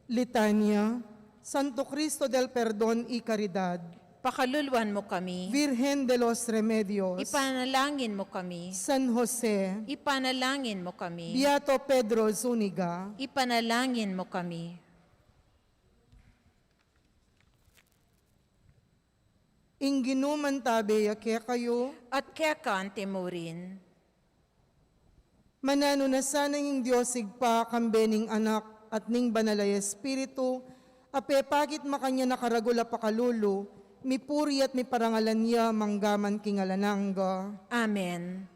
Litania. Santo Cristo del Perdon y Caridad, pakaluluan mu kami. Virgen de los Remedios, ipanalangin mu kami. San Jose, ipanalangin mu kami. Beato Pedro Zuniga, ipanalangin mu kami. Ing Ginu mantabe ya kekayu. At keka antimurin. Mananu na sana ing Dios Ibpa, kambe ning Anak, at ning Banal a Espiritu, a pepakit makanyan a karagul a pakalulu, mipuri at miparangalan ya mangga man king alang angga. Amen.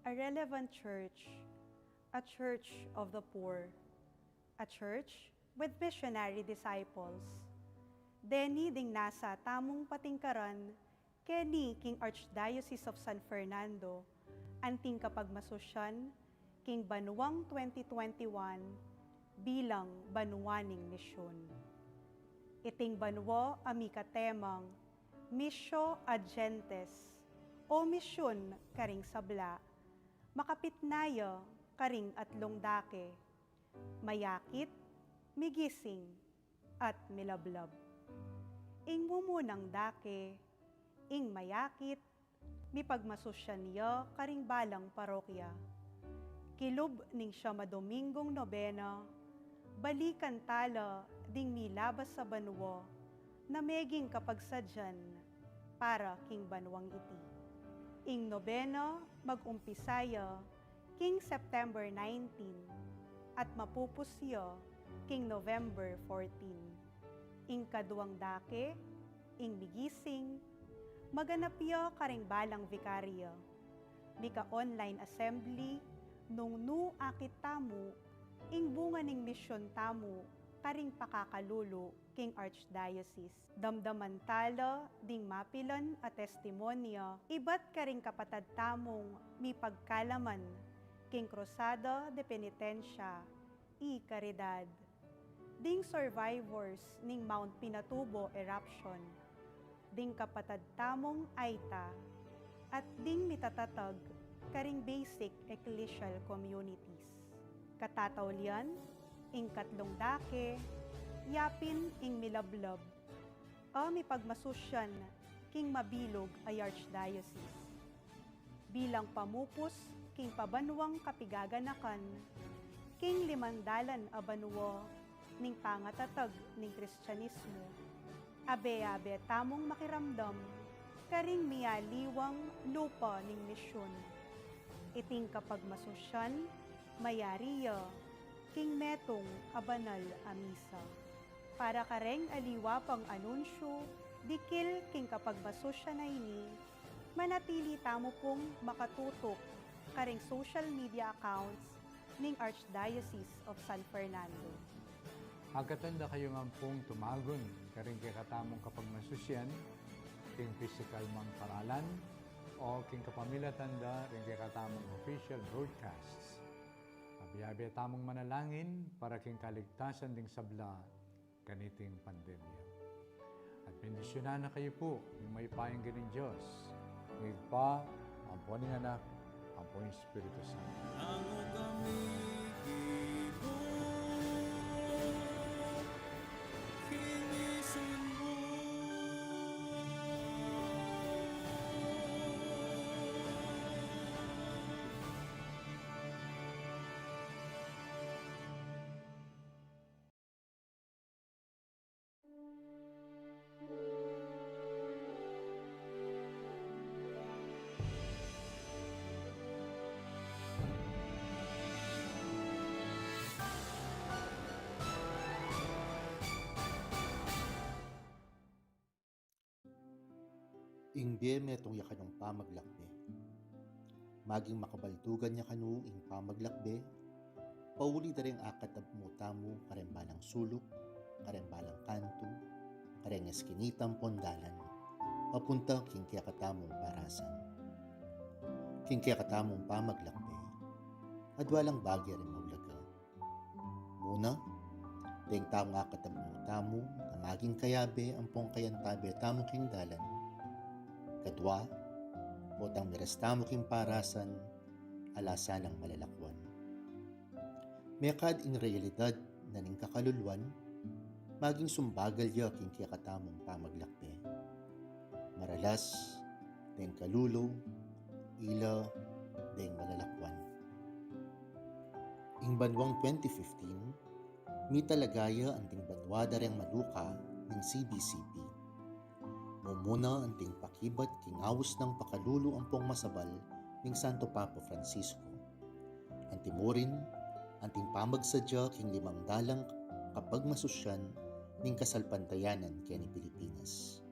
A relevant church, a church of the poor, a church with missionary disciples. Deni ding nasa tamung patingkaran keni king Archdiocese of San Fernando, anting kapagmasusyan king banuang twenty twenty-one bilang banua ning misyun. Iting banua a mikatemang Missio ad Gentes, o misyun karing sabla, makapit na ya karing atlung dake, mayakit, Migising at milablab. Ing mumunang dake, ing mayakit, mipagmasusyan ya karing balang parokya. Kilub ning siyam a Domingong Nobena, balikan tala ding milabas a banua na meging kapagsadyan para king banuang iti. Ing nobena mag-umpisa ya king September nineteen at mapupus ya king November fourteen. Ing kaduang dake, ing migising, maganap ya karing balang vikarya. Mika-online assembly, nung nu akit tamu ing bunga ning misyon tamu karing pakakalulu king Archdiocese. Damdaman tala ding mapilan a testimonya ibat karing kapatad tamung mipagkalaman king Cruzada de Penitencia y Caridad, ding survivors ning Mount Pinatubo eruption, ding kapatad tamung Aita, at ding mitatatag karing basic ecclesial communities. Katataulian, ing katlung dake, yapin ing milablab a mipagmasusyan king mabilug a Archdiocese. Bilang pamupus king pabanuang kapigaganakan king limang dalan a banua ning pangatatag ning Kristianismu, abe-abe tamung makiramdam karing mialiwang lupa ning misyon. Iting kapagmasusyan mayari ya king metung a banal a misa. Para kareng aliwa pang anunsyu dikil king kapagmasusyan a ini, manatili tamu pung makatutuk kareng social media accounts ning Archdiocese of San Fernando. Agkatan da kayu ngan pung tumagun karing kekatamung kapagmasusyan king pisikal mang paralan o king kapamilatan da ring kekatamung official broadcasts. Abe-abe tamung manalangin para king kaligtasan ding sabla kaniting pandemya. At bendisyunan na kayu pu ning mayupayang Ginung Dios, ing Ibpa, ampo ning Anak, ampo ning Espiritu Santo. Nanu kami kibuk, kinisin mu. Ing bie metung ya kanung pamaglakbe. Maging makabaldugan ya kanu ing pamaglakbe, pauli da ring akad a mu tamu kareng balang suluk, kareng balang kantu, kareng eskinita ampon dalan, papunta king kekatamung parasan. King kekatamung pamaglakbe, adwa lang bage ring maulaga. Muna, deng tamu akad a mu tamu na maging kayabe ampong kayantabe tamu king dalan. Kadwa, potang miras tamu king parasan, ala sanang malalakuan. Mekad ing realidad na ning kakaluluan, maging sumbagal ya king kekatamung pamaglakbe. Maralas, deng kalulu, ila, deng malalakuan. Ing banuang twenty fifteen, mitalaga ya anting banua da reng maluka ning C B C P. Mumuna anting pakibat king aus nang pakalulu ampong masabal ning Santo Papa Francisco. Anti mu rin, anting pamagsadya king limang dalang kapagmasusyan ning kasalpantayanan keni Pilipinas.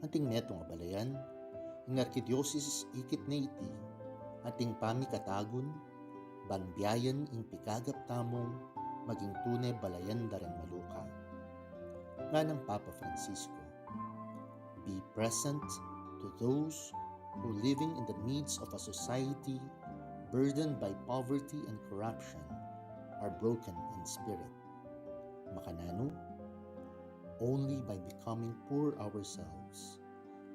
Anting metung a balayan, ing Arkidiosesis ikit na iti, anting pamikatagun, ban biayan ing pikagap tamung maging tune balayan da reng maluka. Nganang Papa Francisco, "Be present to those who, living in the midst of a society burdened by poverty and corruption, are broken in spirit." Makananu? Only by becoming poor ourselves,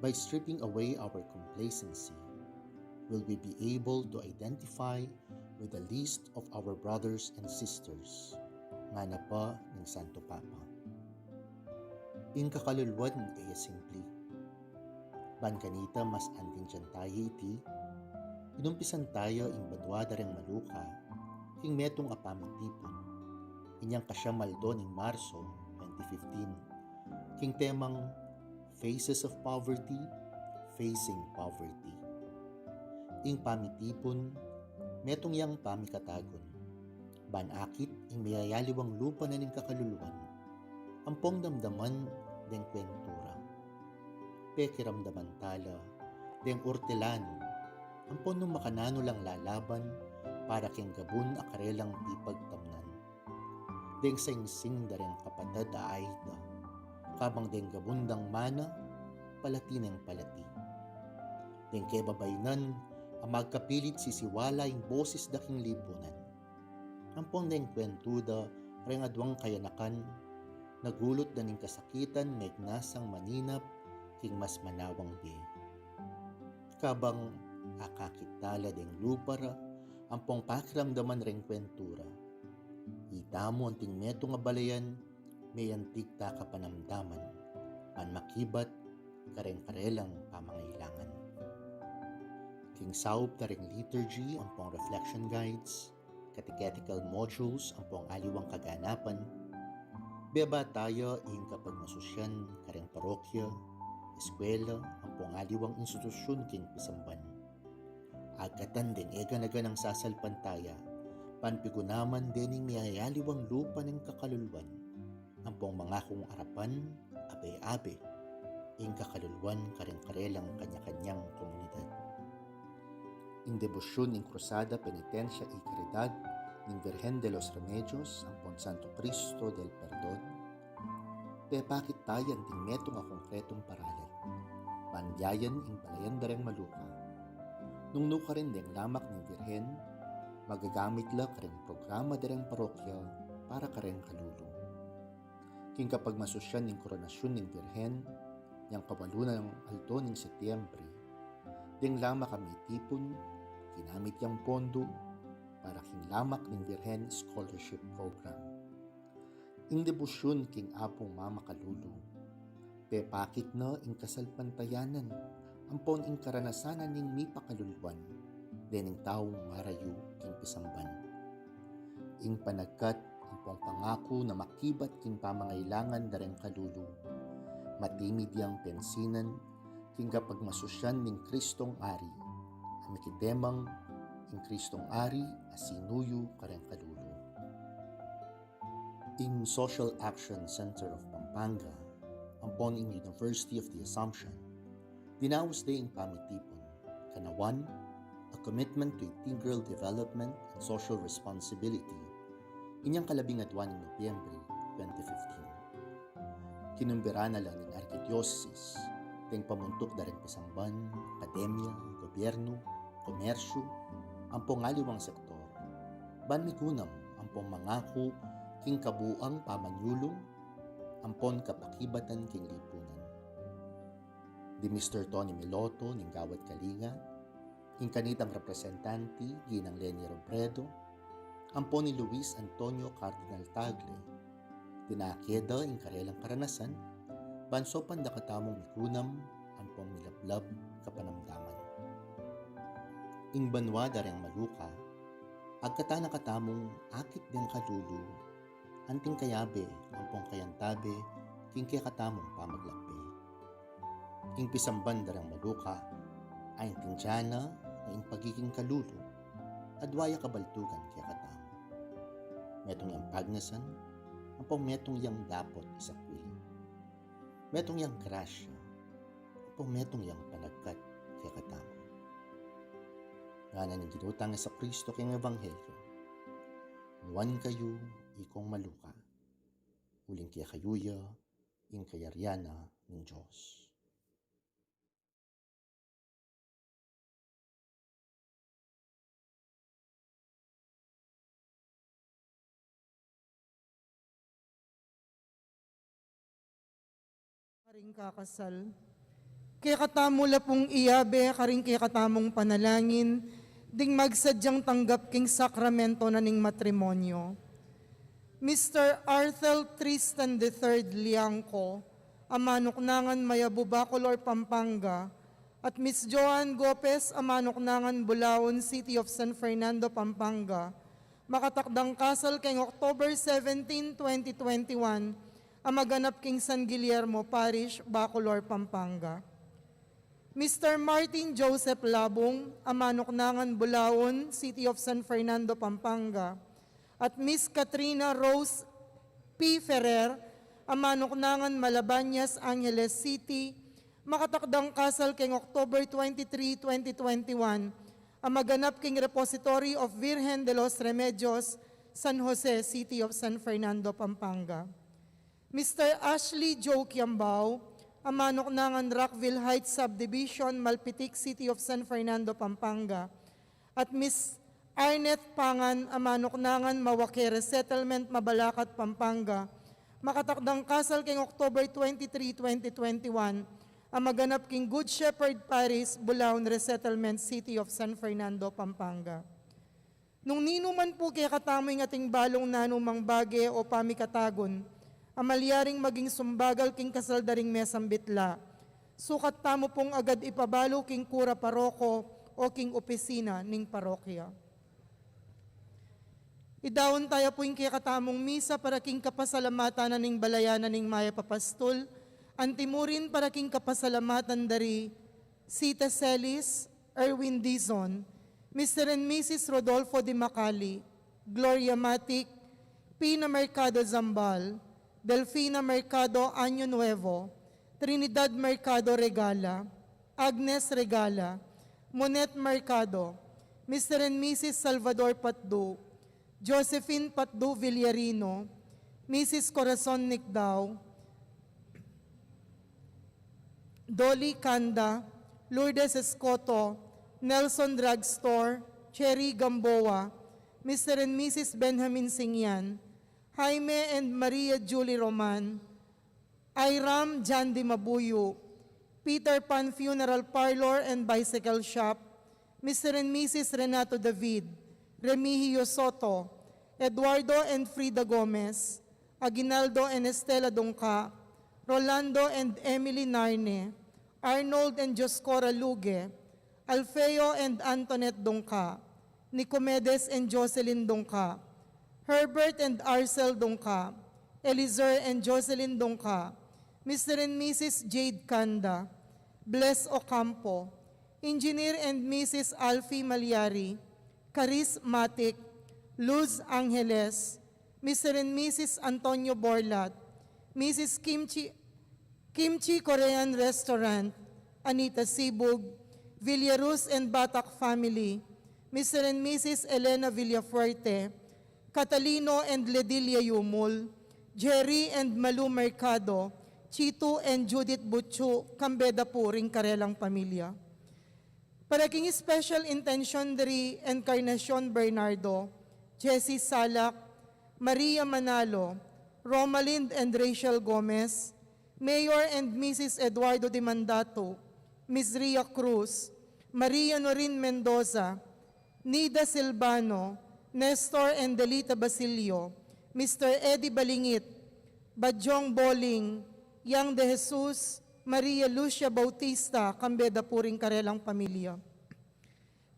by stripping away our complacency, will we be able to identify with the least of our brothers and sisters. ngana pa ning Santo Papa. Ing kakaluluan e ya simpli. Ban kanita mas antindian taya iti, inumpisan taya ing banua da reng Maluka king metung a pamitipun, inyang kasiam a aldo ning Marso twenty fifteen, king temang Faces of Poverty, Facing Poverty. Ing pamitipun, metung yang pamikatagun. Ban akit ing miyayaliwang lupa na ning kakaluluan, ampong damdaman deng kwentura. Pekiramdaman tala deng urtilan, ampon nung makananu lang lalaban para keng gabun a karelang pipagtamnan. Deng singsing da reng kapatad a aida, kabang deng gabun dang mana, palati neng palati. Deng kebabaynan a magkapilit sisiwala ing boses da king lipunan. Ampon deng kwentu da reng aduang kayanakan, nagulut da ning kasakitan, megnasang maninap king mas manawang bie. Kabang akakit tala deng lupa ra, ampong pakiramdaman reng kwentura. Itamu anting metung a balayan, meyantig ta kapanamdaman, ban makibat kareng karelang pamangailangan. King saup da reng liturgy ampong reflection guides, catechetical modules ampong aliwang kaganapan, beba taya ing kapagmasusian kareng parokya, eskwela ampong aliwang institusyun king pisamban. Agkatan deng e gana-ganang sasalpantaya, ban pigunaman dening miyayaliwang lupa ning kakaluluan, ampong mangakung arapan abe-abe ing kakaluluan kareng karelang kanya-kanyang komunidad. Ing debosyun ning Cruzada Penitensya y Caridad ning Virgen de los Remedios ampon Santo Cristo del Perdon, pepakit taya anting metung a konkretung paralel ban biayan ing balayan da reng Maluka. Nung nukarin deng lamak ning Virgen, magagamit la kareng programa da reng parokya para kareng kalulu. King kapagmasusian ning koronasyun ning Virgen, yang kawalu nang aldo ning Setyembre, deng lamak a mitipun, ginamit yang pondo para king lamak ning Virgen Scholarship Program. Ing debosyun king Apung Mama Kalulu, pepakit na ing kasalpantayanan ampon ing karanasan na ning mipakaluluan dening taung ngarayu king pisamban. Ing panagkat ampong pangaku na makibat king pamangailangan da reng kalulu, matimid yang pensinan king kapagmasusian ning Kristong Ari, a mikitemang ing Kristong Ari a sinuyu kareng kalulu. Ing Social Action Center of Pampanga ampon ing University of the Assumption, dinaus de ing pamitipun, kanawan, a commitment to integral development and social responsibility, inyang kalabing adwa ning Nobyembre twenty fifteen. Kinumbiran na la ning arkidiosesis deng pamuntuk da reng pisamban, akademya, gobyernu, komersyu, ampong aliwang sektor, ban migunam ampong mangaku king kabuang pamanyulung ampon kapakibatan king lipunan. Di Mister Tony Miloto ning Gawad Kalinga, ing kanitang representanti, Ginang Leni Robredo, ampon i Luis Antonio Cardinal Tagle, dinake da ing karelang karanasan, ban saupan da katamung migunam ampong milablab kapanamdaman. Ing banua da reng Maluka, agkatan na katamung akit deng kalulu, anting kayabe ampong kayantabe king kekatamung pamaglakbe. Ing pisamban da reng Maluka, aintindian na ing pagiging kalulu, adwa ya kabaldugan kekatamu. Metung yang pagnasan, ampong metung yang dapot isakwil. Metung yang grasya, ampong metung yang panagkat kekatamu. Ngana ning Ginu tang Jesucristo king Ebanghelyo, nuan kayu, ikong maluka, uling kekayu ya ing kayarian na ning Dios. Karing kakasal. Kekatamu la pung iyabe karing kekatamung panalangin ding magsadyang tanggap king sakramento na ning matrimonyo. Mister Arthel Tristan the third Liangco, a manuknangan Mayabu, Bacolor, Pampanga, at Miss Joan Gopez, a manuknangan Bulaon, City of San Fernando, Pampanga, makatakdang kasal keng October seventeen, twenty twenty-one, a maganap king San Guillermo Parish, Bacolor, Pampanga. Mister Martin Joseph Labung, a manuknangan Bulaon, City of San Fernando, Pampanga, at Miss Katrina Rose P. Ferrer, a manuknangan Malabañas, Angeles City, makatakdang kasal keng October twenty-three, twenty twenty-one, a maganap king Repository of Virgen de los Remedios, San Jose, City of San Fernando, Pampanga. Mister Ashley Joe Kiambao, a manuknangan Rockville Heights Subdivision, Malpitic, City of San Fernando, Pampanga, at Miss Arnett Pangan, a manuknangan Mawaque Resettlement, Mabalacat, Pampanga, makatakdang kasal keng October twenty-three, twenty twenty-one, a maganap king Good Shepherd Parish, Bulaon Resettlement, City of San Fernando, Pampanga. Nung ninu man pu kekatamu ing ating balung nanumang bage o pamikatagun a malyaring maging sumbagal king kasal da ring mesambit la, sukat tamu pung agad ipabalu king kura paroko o king opisina ning parokya. Idaun taya pu ing kekatamung misa para king kapasalamatan na ning balayan na ning mayap a pastul, antimurin para king kapasalamatan da ri Sita Celis, Erwin Dizon, Mister and Missus Rodolfo de Macali, Gloria Matic, Pina Mercado Zambal, Delfina Mercado Año Nuevo, Trinidad Mercado Regala, Agnes Regala, Monet Mercado, Mister and Missus Salvador Patdu, Josephine Patdu Villarino, Missus Corazon Nicdao, Dolly Canda, Lourdes Escoto, Nelson Drugstore, Cherry Gamboa, Mister and Missus Benjamin Singyan, Jaime and Maria Julie Roman, Iram John Di Mabuyu, Peter Pan Funeral Parlor and Bicycle Shop, Mister and Missus Renato David, Remigio Soto, Eduardo and Frida Gomez, Aguinaldo and Estela Dungca, Rolando and Emily Narne, Arnold and Dioscora Luge, Alfeo and Antoinette Dungca, Nicomedes and Jocelyn Dungca, Herbert and Arcel Dungca, Elizer and Jocelyn Dungca, Mister and Missus Jade Canda, Bless Ocampo, Engineer and Missus Alfie Malyari, Caris Matic, Luz Angeles, Mister and Missus Antonio Borlat, Missus Kimchi, Kimchi Korean Restaurant, Anita Sibug, Villaruz and Batak family, Mister and Missus Elena Villafuerte, Catalino and Ledilia Yumul, Jerry and Malu Mercado, Chitu and Judith Butchu, kambe da pu ring karelang pamilya. Para king special intention da ri Encarnacion Bernardo, Jessie Salak, Maria Manalo, Romalind and Rachel Gomez, Mayor and Missus Eduardo Dimandatu, Miss Ria Cruz, Maria Norin Mendoza, Nida Silvano, Nestor and Delita Basilio, Mister Eddie Balingit, Badyong Boling, Yang de Jesus, Maria Lucia Bautista, kambe da pu ring karelang pamilya.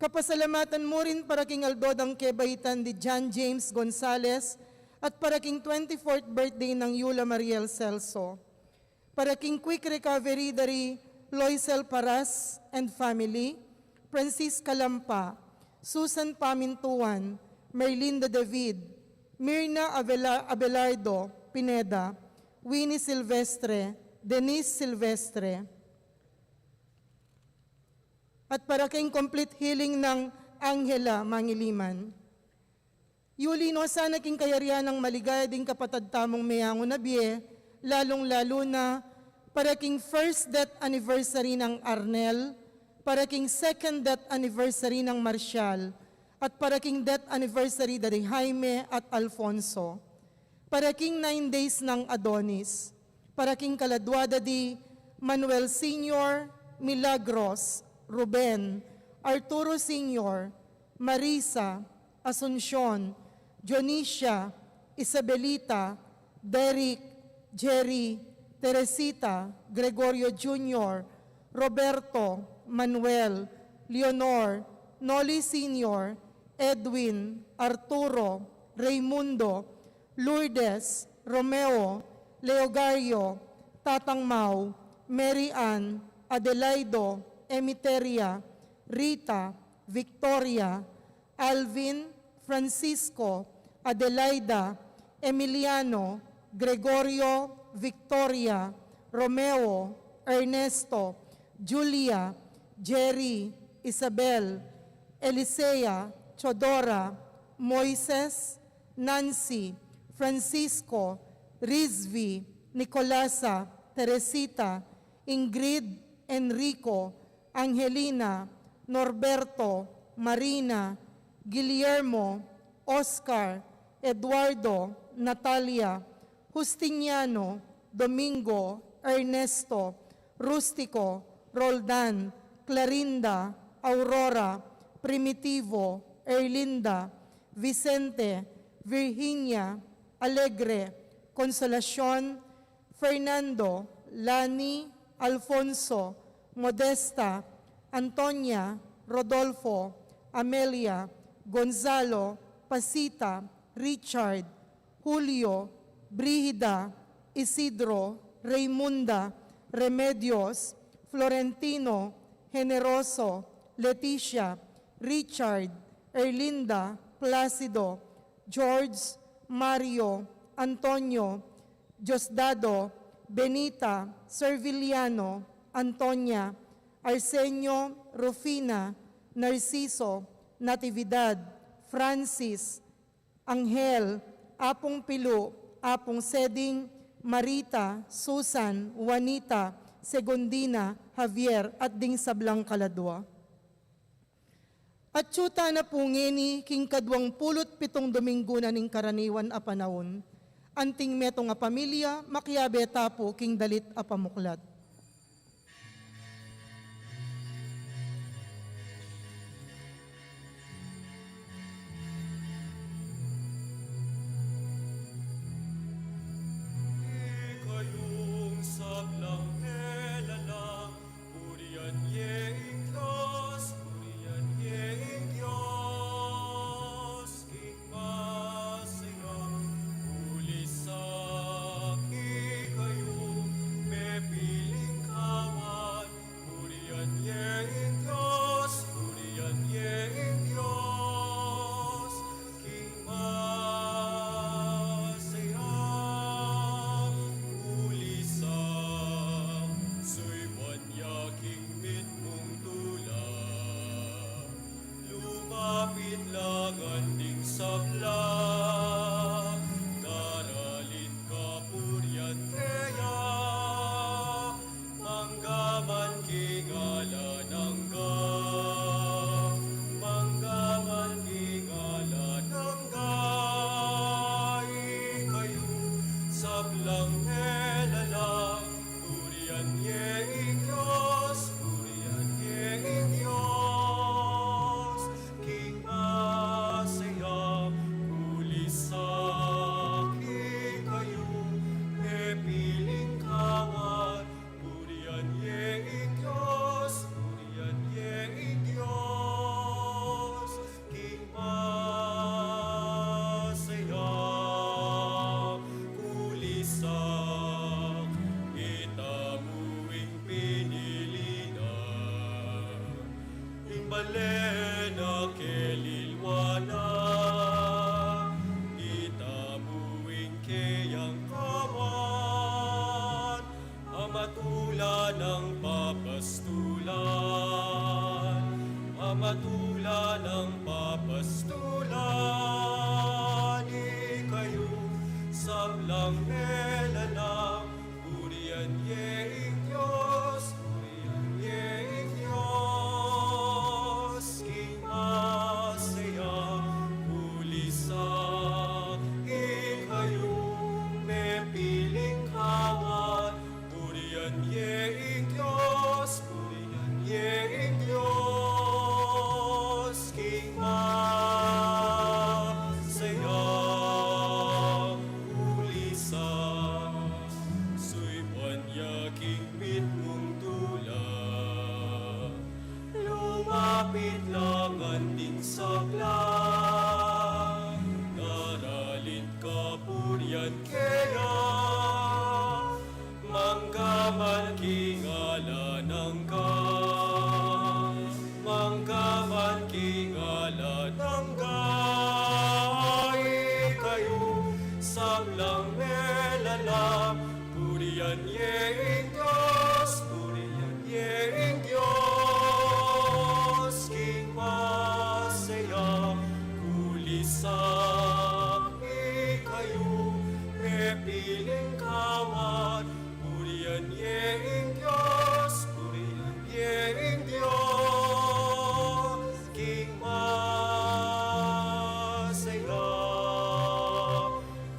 Kapasalamatan mu rin para king aldo dang kebaitan di John James Gonzales at para king twenty-fourth birthday nang Yula Mariel Celso. Para king quick recovery da ri Loisel Paras and family, Francisca Lampa, Susan Pamintuan, Merlinda David, Mirna Avela-, Abelardo Pineda, Winnie Silvestre, Denise Silvestre. At para king complete healing nang Angela Mangiliman. Yuli no sana king kayarian nang maligaya ding kapatad tamung meyangu na bie, lalung-lalu na para king first death anniversary nang Arnel, para king second death anniversary nang Marcial, at para king death anniversary da di Jaime at Alfonso. Para king nine days nang Adonis, para king kaladwa da di Manuel Senior, Milagros, Ruben, Arturo Senior, Marisa, Asuncion, Dionisia, Isabelita, Derek, Jerry, Teresita, Gregorio Junior, Roberto, Manuel, Leonor, Noli Senior, Edwin, Arturo, Raymundo, Lourdes, Romeo, Leogario, Tatang Mau, Mary Ann, Adelaido, Emiteria, Rita, Victoria, Alvin, Francisco, Adelaida, Emiliano, Gregorio, Victoria, Romeo, Ernesto, Julia, Jerry, Isabel, Elisea, Chodora, Moises, Nancy, Francisco, Rizvi, Nicolasa, Teresita, Ingrid, Enrico, Angelina, Norberto, Marina, Guillermo, Oscar, Eduardo, Natalia, Justiniano, Domingo, Ernesto, Rustico, Roldan, Clarinda, Aurora, Primitivo, Erlinda, Vicente, Virginia, Alegre, Consolacion, Fernando, Lani, Alfonso, Modesta, Antonia, Rodolfo, Amelia, Gonzalo, Pasita, Richard, Julio, Brigida, Isidro, Raymunda, Remedios, Florentino, Generoso, Leticia, Richard, Erlinda, Placido, George, Mario, Antonio, Diosdado, Benita, Serviliano, Antonia, Arsenio, Rufina, Narciso, Natividad, Francis, Angel, Apung Pilu, Apung Seding, Marita, Susan, Juanita, Segundina, Javier, at ding sablang kaladua. Atyu tana pu ngeni king kaduang pulu't pitung Dominggu na ning karaniwan a panaun. Anting metung a pamilya, makiabe ta pu king dalit a pamuklat. Ikayung sablang melalang, purian ye ing Dios, purian ye ing Dios, king masayang kulisak. Ikayung mepiling kawan, purian ye ing Dios, purian ye ing Dios, king masayang kulisak. Suyuan ya king mitmung tula, lumapit la ngan ding sabla, daralit kapurian keya, mangga man king ala nang ga, mangga man king ala nang ga. Ikayung sablang melalang, purian ye ing Dios, purian ye ing Dios, king masayang kulisak. Ikayung mepiling kawan, purian ye ing Dios, purian ye ing Dios, king masayang kulisak. Itamu ing pinili na, ing balen a kelilwa na. Itamu ing keyang kawan, a matula nang papastulan, a matula nang papastulan. Ikayung sablang melalang, purian ye ing Dios, purian ye ing Dios, king masayang kulisak. Ikayung mepiling kawan, purian ye ing Dios, purian ye ing Dios, king masayang Pitlangan ding saklang, naralit kapurian keya, mangga man king alang angga, mangga man king alang angga, ikayu sablang melala, purian ye ing Dios, purian ye ing Dios, king masaya, kulisak ikayu, mepiling kawat, purian ye ing Dios, purian ye ing Dios, king masaya,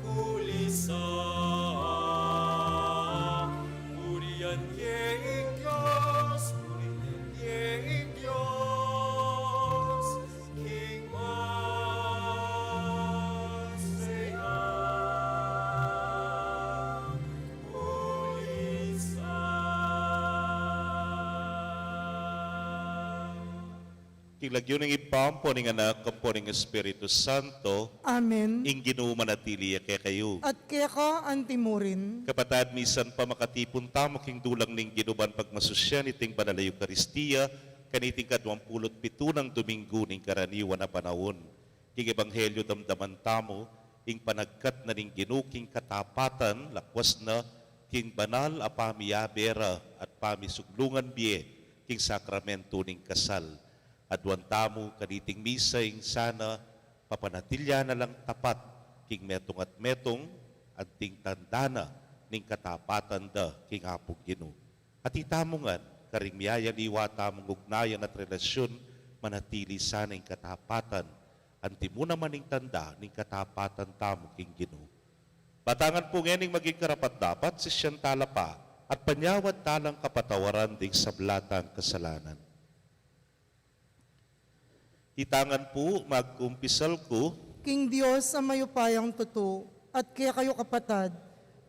kulisak, purian ye ing Dios, purian ye ing Dios, king masaya, kulisak. King lagyu ning Ibpa, ampo ning Anak, ampo ning Espiritu Santo. Amen. Ing Ginu manatili ya kekayu. At keka antimurin. Kapatad, misan pa makatipun tamu king dulang ning Ginu ban pagmasusyan iting banal a Eukaristia, kaniting kaduampulu't pitu nang Dominggu ning karaniwan a panaun. King Ebanghelyo damdaman tamu ing panagkat na ning Ginu king katapatan, lakwas na king banal a pamiyabe ra at pamisuglungan bie king sakramento ning kasal. Aduan tamu kaniting misa ing sana papanatilian na lang tapat king metung at metung, anting tanda na ning katapatan da king Apung Ginu. At itamu ngan, karing miyayaliwa tamung ugnayan at relasyun, manatili sana ing katapatan, anti mu naman ing tanda ning katapatan tamu king Ginu. Batangan pu ngening maging karapat-dapat, sisian tala pa, at panyawad talang kapatawaran ding sabla tang kasalanan. Itangan pu, magkumpisal ku king Dios a mayupayang tutu, at kekayu kapatad,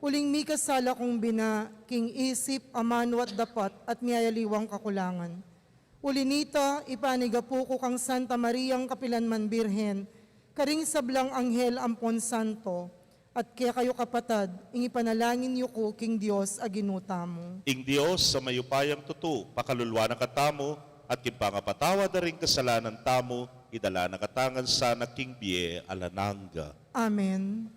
uling mikasala kung bina, king isip, amanu at dapat, at miyayaliwang kakulangan. Uli nita, ipanigapu ku kang Santa Mariang kapilan man Birhen, karing sablang anghel ampon santo, at kekayu kapatad, ing ipanalangin yu ku king Dios a Ginu tamu. Ing Dios a mayupayang tutu, pakaluluan na katamu, at king pangapatawad da ring kasalanan tamu, idala na katamu ngan sana king bie alang angga. Amen.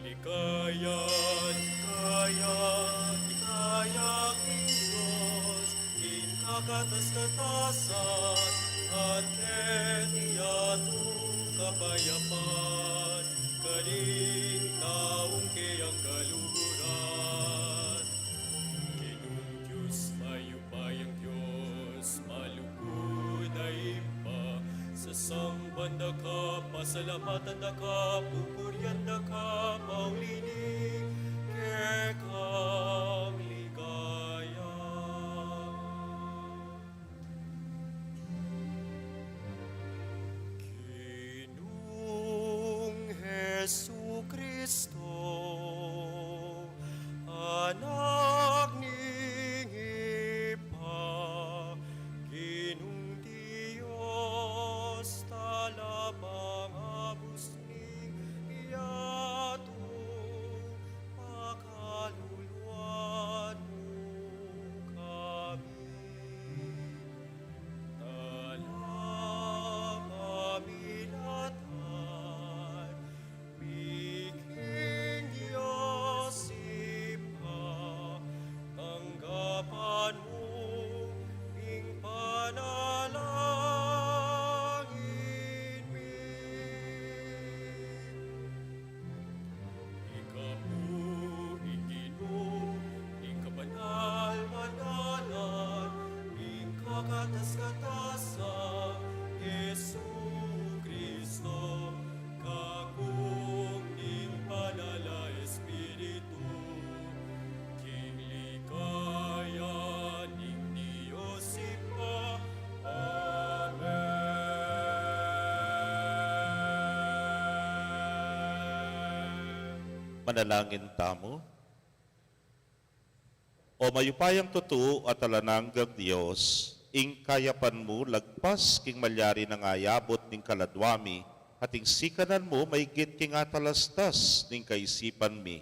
Likaya, likaya, likaya king Dios, king kakatas-katasan, at keti ating kapayapan, karing taung keyang kaluguran. Ginung Dios, mayupayang Dios, malugud a Ibpa, sasamba Daka, pasalamatan daka, pupurian daka, pauli ning kekang ligaya. Ginung Jesucristo, Anak ning Ibpa, Ginung Dios, talapangabus ning yatu, pakaluluan mu kami. Talapamilatan mi king Dios Ibpa, tanggapan mu ing panalangin mi. Ika pu ing Ginu ning kabanal-banalan, ning kakatas-katasan, Jesucristo, kakung ning Banal a Espiritu, king ligaya ning Dios Ibpa. Amen. Manalangin tamu. O mayupayang tutu at alang anggang Dios, ing kayapan mu lagpas king malyari nang ayabut ning kaladwa mi, at ing sikanan mu maigit king atalastas ning kaisipan mi.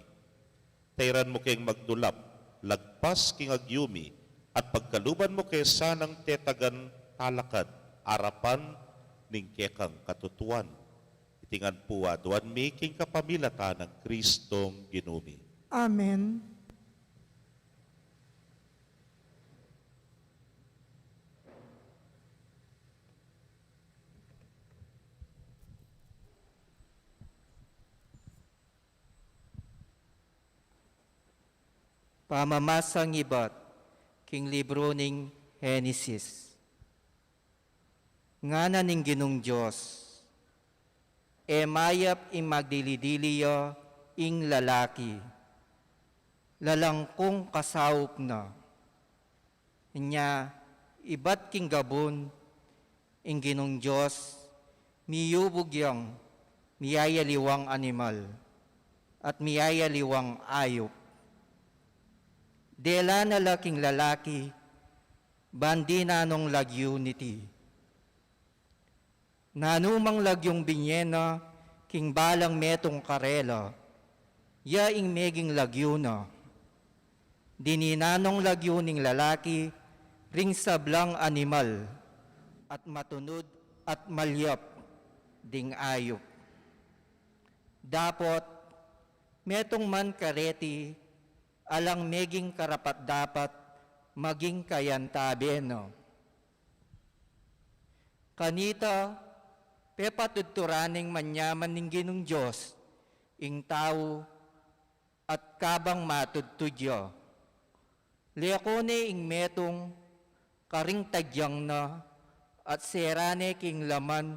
Tairan mu keng magdulap lagpas king agyu mi, at pagkaluban mu ke sanang tetagan talakad arapan ning kekang katutuan. Iti ngan pu aduan mi king kapamilatan nang Kristong Ginu mi. Amen. Pamamasang ibat king libru ning Henesis. Ngana ning Ginung Dios, e mayap ing magdili-dili ya ing lalaki, lalangkung kasaup na. Inya ibat king gabun, ing Ginung Dios miyubug yang miyayaliwang animal at miyayaliwang ayup. Dela na la king lalaki, ban dinan nong lagyu niti. Nanu mang lagyung binye na king balang metung karela, ya ing meging lagyu na. Dininan nong lagyu ning lalaki ring sablang animal, at matunud at malyap ding ayup. Dapot metung man kareti alang meging karapat-dapat maging kayantabe na. Kanita, pepatudturan neng manyaman ning Ginung Dios ing tau, at kabang matudtud ya, leko ne ing metung karing tagyang na, at sera ne king laman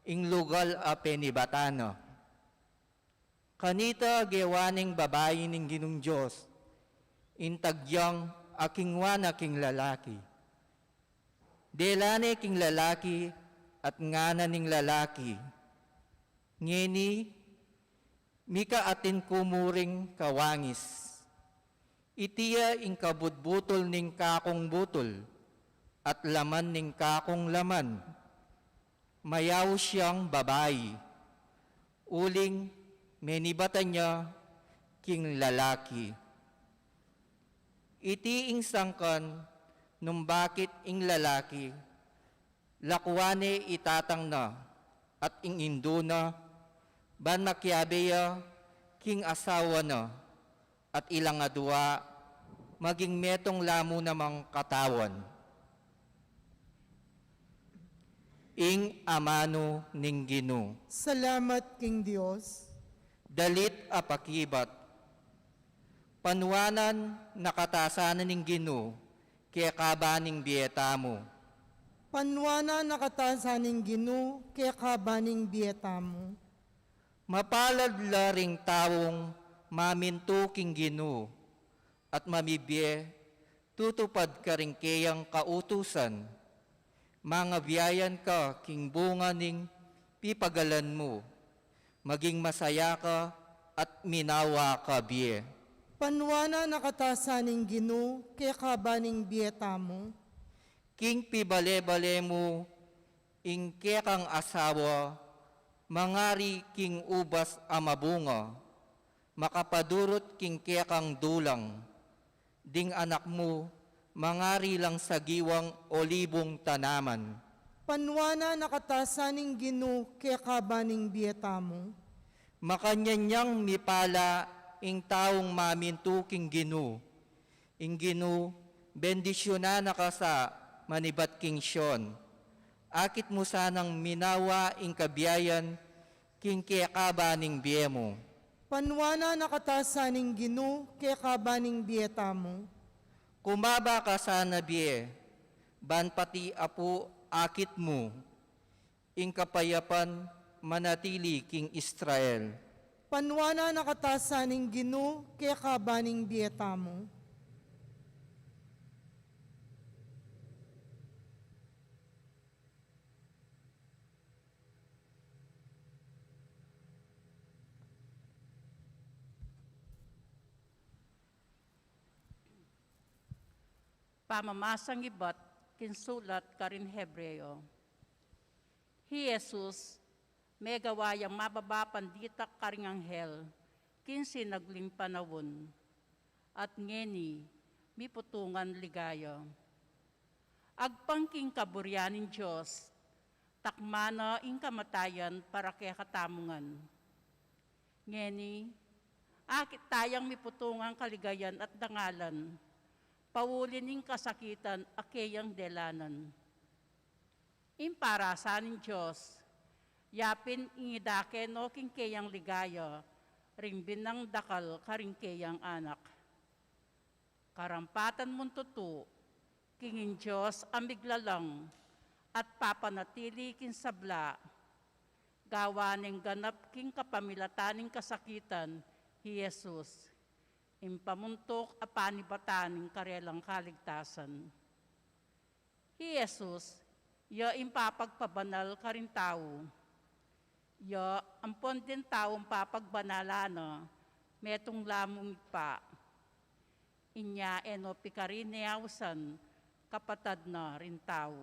ing lugal a penibatan na. Kanita gewa neng babai ning Ginung Dios ing tagyang a kingwa na king lalaki. Dela ne king lalaki at ngana ning lalaki, ngeni, mika atin ku mu ring kawangis. Iti ya ing kabutbutul ning kakung butul at laman ning kakung laman. Mayaus yang babai, uling menibatan ya king lalaki. Iti ing sangkan nung bakit ing lalaki lakuan ne i tatang na at ing indu na, ban makiabe ya king asawa na, at ilang adua maging metung la mu namang katawan. Ing amanu ning Ginu. Salamat king Dios. Dalit a pakibat. Panuanan na katasan na ning Ginu keka ba ning bie tamu. Panuanan na kata sa ning Ginu keka ba ning bie tamu. Mapalad la ring taung mamintu king Ginu, at mamibie tutupad karing keyang kautusan. Mangabiayan ka king bunga ning pipagalan mu, maging masaya ka at minawa ka bie. Panuanan na kata sa ning Ginu keka ba ning bie tamu. King pibale-bale mu ing kekang asawa, mangari king ubas a mabunga, makapadurut king kekang dulang, ding anak mu, mangari lang sagiwang olibung tanaman. Panuanan na kata sa ning Ginu keka ba ning bie tamu. Makanyan yang mipala ing taung mamintu king Ginu. Ing Ginu bendisyunan na ka sa manibat king Sion. Akit mu sanang minawa ing kabiayan king keka ba ning bie mu. Panuanan na kata sa ning Ginu keka ba ning bie tamu. Kumaba ka sana bie, ban pati apu akit mu, ing kapayapan manatili king Israel. Panuanan na kata sa ning Ginu keka ba ning bie tamu. Pamamasang ibat king sulat karing Hebreo. Hi Jesus, megawa yang mababa pandita karing anghel king sinagling panaun, at ngeni miputungan ligaya. Agpang king kaburian ning Dios, takman na ing kamatayan para kekatamu ngan. Ngeni, akit tayang miputungan kaligayan at dangalan, pauli ning kasakitan a keyang delanan. Ing parasan ning Dios, yapin ing idake no king keyang ligaya, ring binang dakal karing keyang anak. Karampatan mung tutu, king ing Dios a miglalang, at papanatili king sabla, gawa neng ganap king kapamilatan ning kasakitan, hi Jesus, ing pamuntuk a panibatan ning karelang kaligtasan. Hi Jesus, ya ing papagpabanal karing tau. Ya ampon ding taung papagbanalan na, metung la mung Ibpa. Inya e no pikarine ausan, kapatad na ring tau.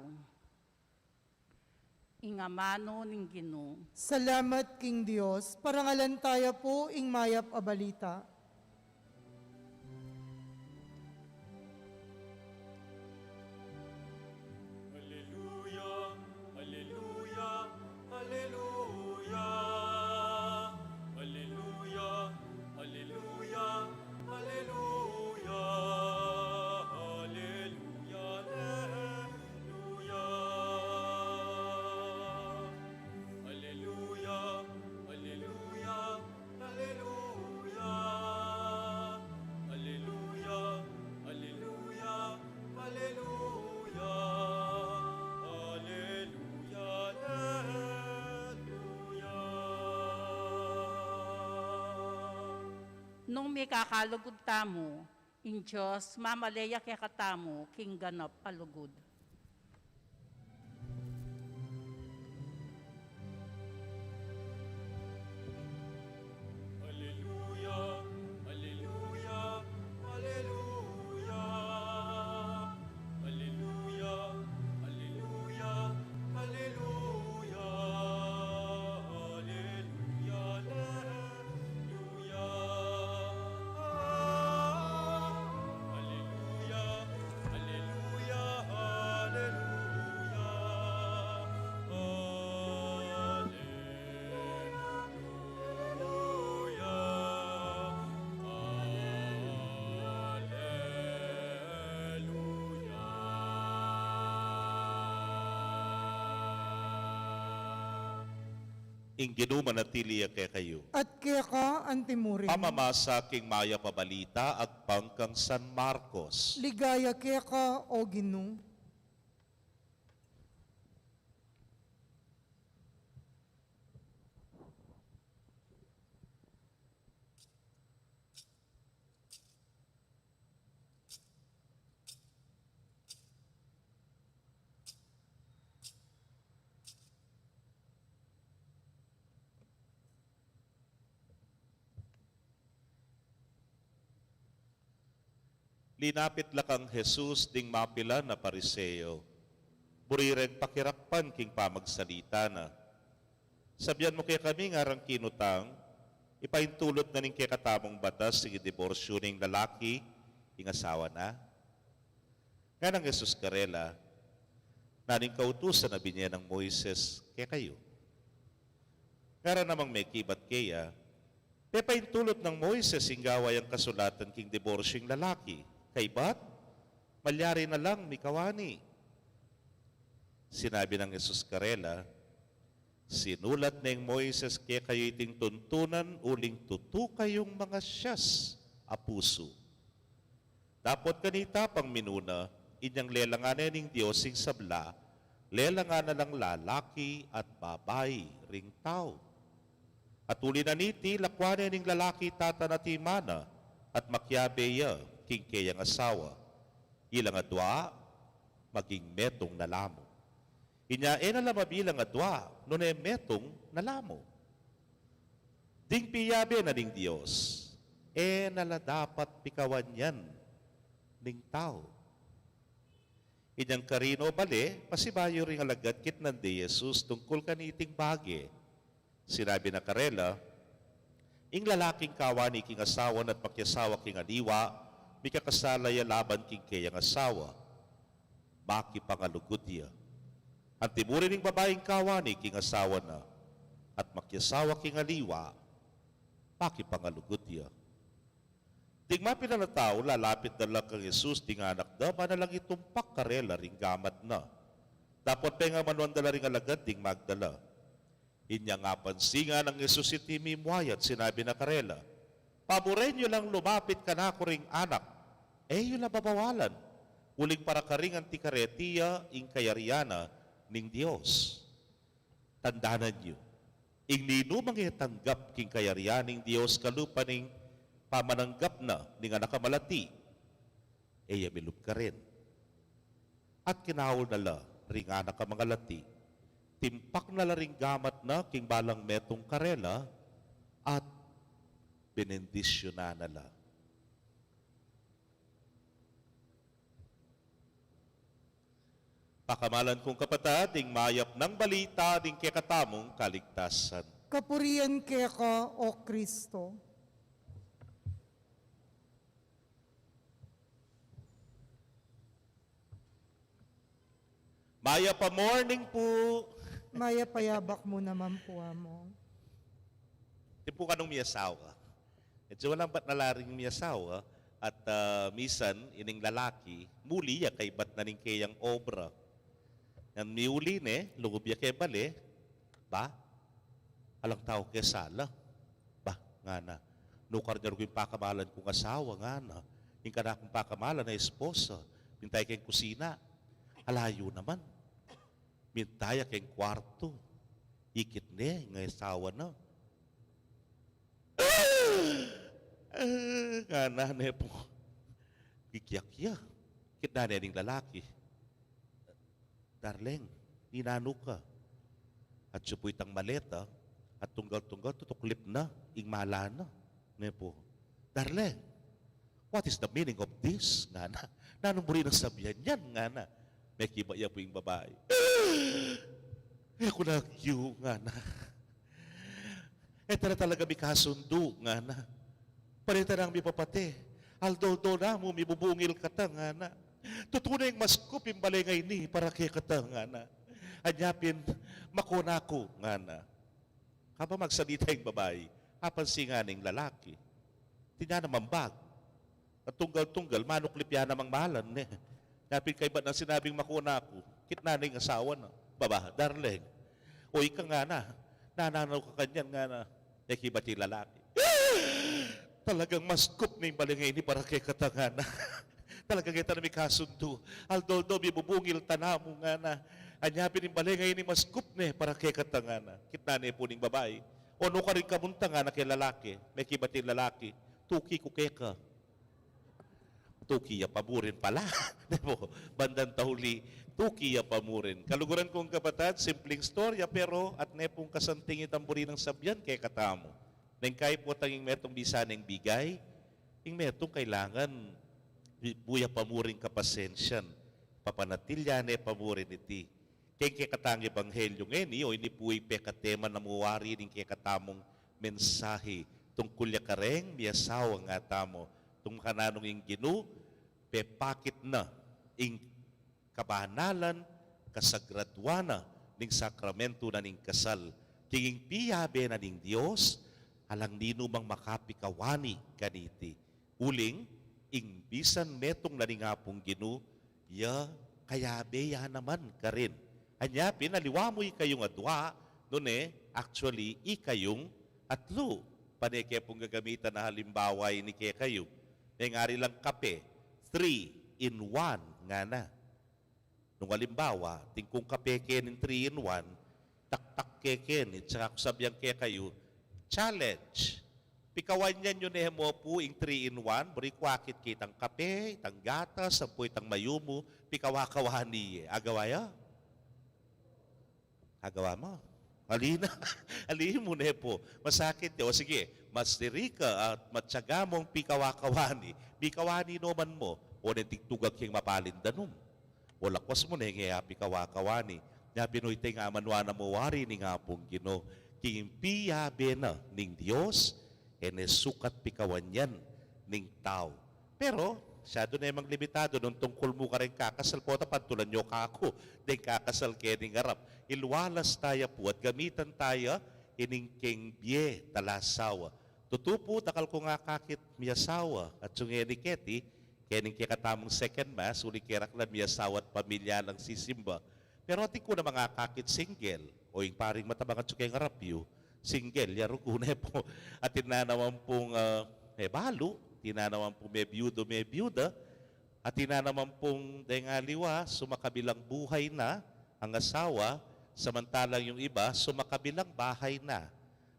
Ing amanu ning Ginu. Salamat king Dios. Parangalan taya pu ing mayap a balita. Aleluya, aleluya, aleluya. Aleluya, aleluya, aleluya. Aleluya, aleluya. Aleluya, aleluya, aleluya. Aleluya, aleluya, aleluya. Aleluya, aleluya. Nung mikakalugud tamu, ing Dios mamale ya kekatamu king ganap a lugud. Aleluya, aleluya, aleluya. Aleluya, aleluya, aleluya. Aleluya, aleluya. Aleluya, aleluya, aleluya. Aleluya, aleluya. Ing Ginu manatili ya kekayu. At keka antimurin. Pamamasa king mayap a balita agpang kang San Marcos. Ligaya keka, O Ginu. Linapit la kang Jesus ding mapilan a Pariseo. Buri reng pakirakpan king pamagsalita na. Sabian mu kekami, ngarang kinutang, ipaintulud na ning kekatamung batas ing idiborsyu ning lalaki ing asawa na? Nganang Jesus karela, nanu ing kautusan a binie nang Moises kekayu? Ngara namang mekibat keya, pepaintulud nang Moises ing gawa yang kasulatan king diborsyu ing lalaki, kaybat malyari na lang mikawani. Sinabi nang Jesus karela, sinulat neng Moises kekayu iting tuntunan uling tutu kayung mangasias a pusu. Dapot kanita pang minuna, inyang lelangan ne ning Dios ing sabla, lelangan na lang lalaki at babai ring tau. At uli na niti, lakwan ne ning lalaki tata na at ima na, at makiabe ya king keyang asawa. Ilang adua maging metung na la mu. Inya e na la mabilang adua, nune metung na la mu. Ding piyabe na ning Dios, e na la dapat pikawan yan ning tau. Inyang karin o bale, pasibayu ring alagad kitnan de Jesus tungkul kaniting bage. Sinabi na karela, ing lalaking kawani king asawa na at makiasawa king aliwa, mikakasala ya laban king keyang asawa, makipangalugud ya. Anti mu rin ing babaing kawani king asawa na at makiasawa king aliwa, makipangalugud ya. Ding mapilan a tau, lalapit da la kang Jesus ding anak da, bana lang itumpak karela ring gamat na. Dapot pengamanuan da la ring alagad ding magdala. Inyang apansin nang Jesus iti, mimwayat, sinabi na karela, paburen yu lang lumapit kanaku ring anak, e yu la babawalan, uling para karing anti kareti ya ing kayarian na ning Dios. Tandanan yu, ing ninumang e tanggap king kayarian ning Dios kalupa ning pamananggap na ning anak a malati, e ya milub karin. At kinaul na la ring anak a mangalati, timpak na la ring gamat na king balang metung karela, at benendisyunan na la. Pakamalan kung kapatad, ing mayap nang balita ning kekatamung kaligtasan. Kapurian keka, O Kristo. Mayap a morning pu. Mayap a yabak mu naman pu, Among. Iti pu kanung miyasawa. Medyu malambat na la ring miyasawa at, ah, misan ining lalaki, muli ya kaybat na ning keyang obra. Ngan miuli ne, lugub ya ke bale, ba? Alang tau ke sala. Ba, ngana. Nukar ne ruging pakamalan kung asawa, ngana. Ing kanakung pakamalan a esposa. Minta ya keng kusina. Ala yu naman. Minta ya keng kwartu. Ikit ne ing asawa na. Ah, ngana ne pu. Kikyak ya. Kitnan ne ning lalaki. Darling, ninanu ka? Atyu pu itang maleta, at tunggal-tunggal tutuklip na ing mala na. Ne pu, darling, what is the meaning of this? Ngana. Nanung buri nang sabian yan? Ngana. Mekibat ya pu ing babai. E ku na agyu, ngana. E ta na talaga mikasundu, ngana. Pare ta nang mipapate. Aldo-aldo na mu mibubungil kata, ngana. Tutu ne ing maskup ing bale ngeni para kekata, ngana. Anya pin, mako na ku, ngana. Kabang magsalita ing babai, apansin na ning lalaki. Tinya na mambag. At tunggal-tunggal, manuklip ya namang malan, ne. Nya pin kaybat nang sinabing mako na ku, kitnan ne ing asawa na. Baba, darling. O ika, ngana, nananu ka kanyan, ngana. Mekibat ya ing lalaki. Talagang maskup ne ing bale ngeni para kekata, ngana. Talagang e ta na mikasundu. Aldo-aldo mibubungil ta na mu, ngana. Anya pin ing bale ngeni maskup ne para kekata, ngana. Kitnan ne pu ning babai. O nukarin ka munta, ngana keng lalaki. Mekibat ya ing lalaki. Tuki ku keka. Tuki ya pa mu rin pala. Di ba? Bandang tauli, tuki ya pa mu rin. Kaluguran kung kapatad, simpleng istorya, pero at ne pung kasanting itang buri nang sabian kekatamu. Neng kaipot ing metung bisa neng bigay, ing metung kailangan Bi-, buya pa mu ring kapasensyan, papanatilian ne pa mu rin iti. Keng kekatang ebanghelyu ngeni, o ini pu ing pekatema na mu wari ning kekatamung mensahe tungkul ya kareng miasawa nga tamu, tung makananu ing Ginu, pepakit na ing kabanalan, kasagraduan na ning sakramento na ning kasal. King ing piyabe na ning Dios, alang ninumang makapikawani kaniti. Uling, ing bisan metung na ning Apung Ginu, ya kayabe ya naman karin. Anya pin, aliwa mu ikayung adwa, nune, actually, ikayung atlu. Pane ke pung gagamitan na halimbawa ini kekayu. Neng ari lang kape, three in one, ngana. Nung alimbawa, atin kung kape keni three in one, taktak ke keni, at saka ku sabian kekayu, challenge. Pikawanyan yu ne mu pu ing three in one, buri ku akit ke itang kape, itang gatas, ampo itang mayumu, pikawa-kawani ye. Agawa ya? Agawa mu? Ali na. Ali mu ne pu. Masakit ya. O sige, mas diri ka at matyaga mung pikawa-kawani. Pikawani no man mu. O ne tigtugag king mapalin danum. O lakwas mu ne nge apikawakawani. Nya pin o iti nga manuan na mu wari ning Apung Ginu, king piyabe na ning Dios, e ne sukat pikawanyan ning tau. Pero, masyadu ne mang limitadu nung tungkul mu kareng kakasal, pota pantulan yu kaku, deng kakasal keni ngarap. Ilwalas taya pu at gamitan taya ining keng bie talasawa. Tutu pu, dakal kung akakit miasawa, at yung ngeni keti, kening kekatamung second mass, uli keraklan miasawa at pamilya lang sisimba. Pero atin ku namang akakit single, o ing paring matabang at suke ngarap yu, single, ya rugu ne pu. Atin na naman pung, ah, mebalu, atin na naman pung mebiyudu, mebiyuda, atin na naman pung deng aliwa, sumakabilang buhay na ang asawa, samantalang yung iba, sumakabilang bahay na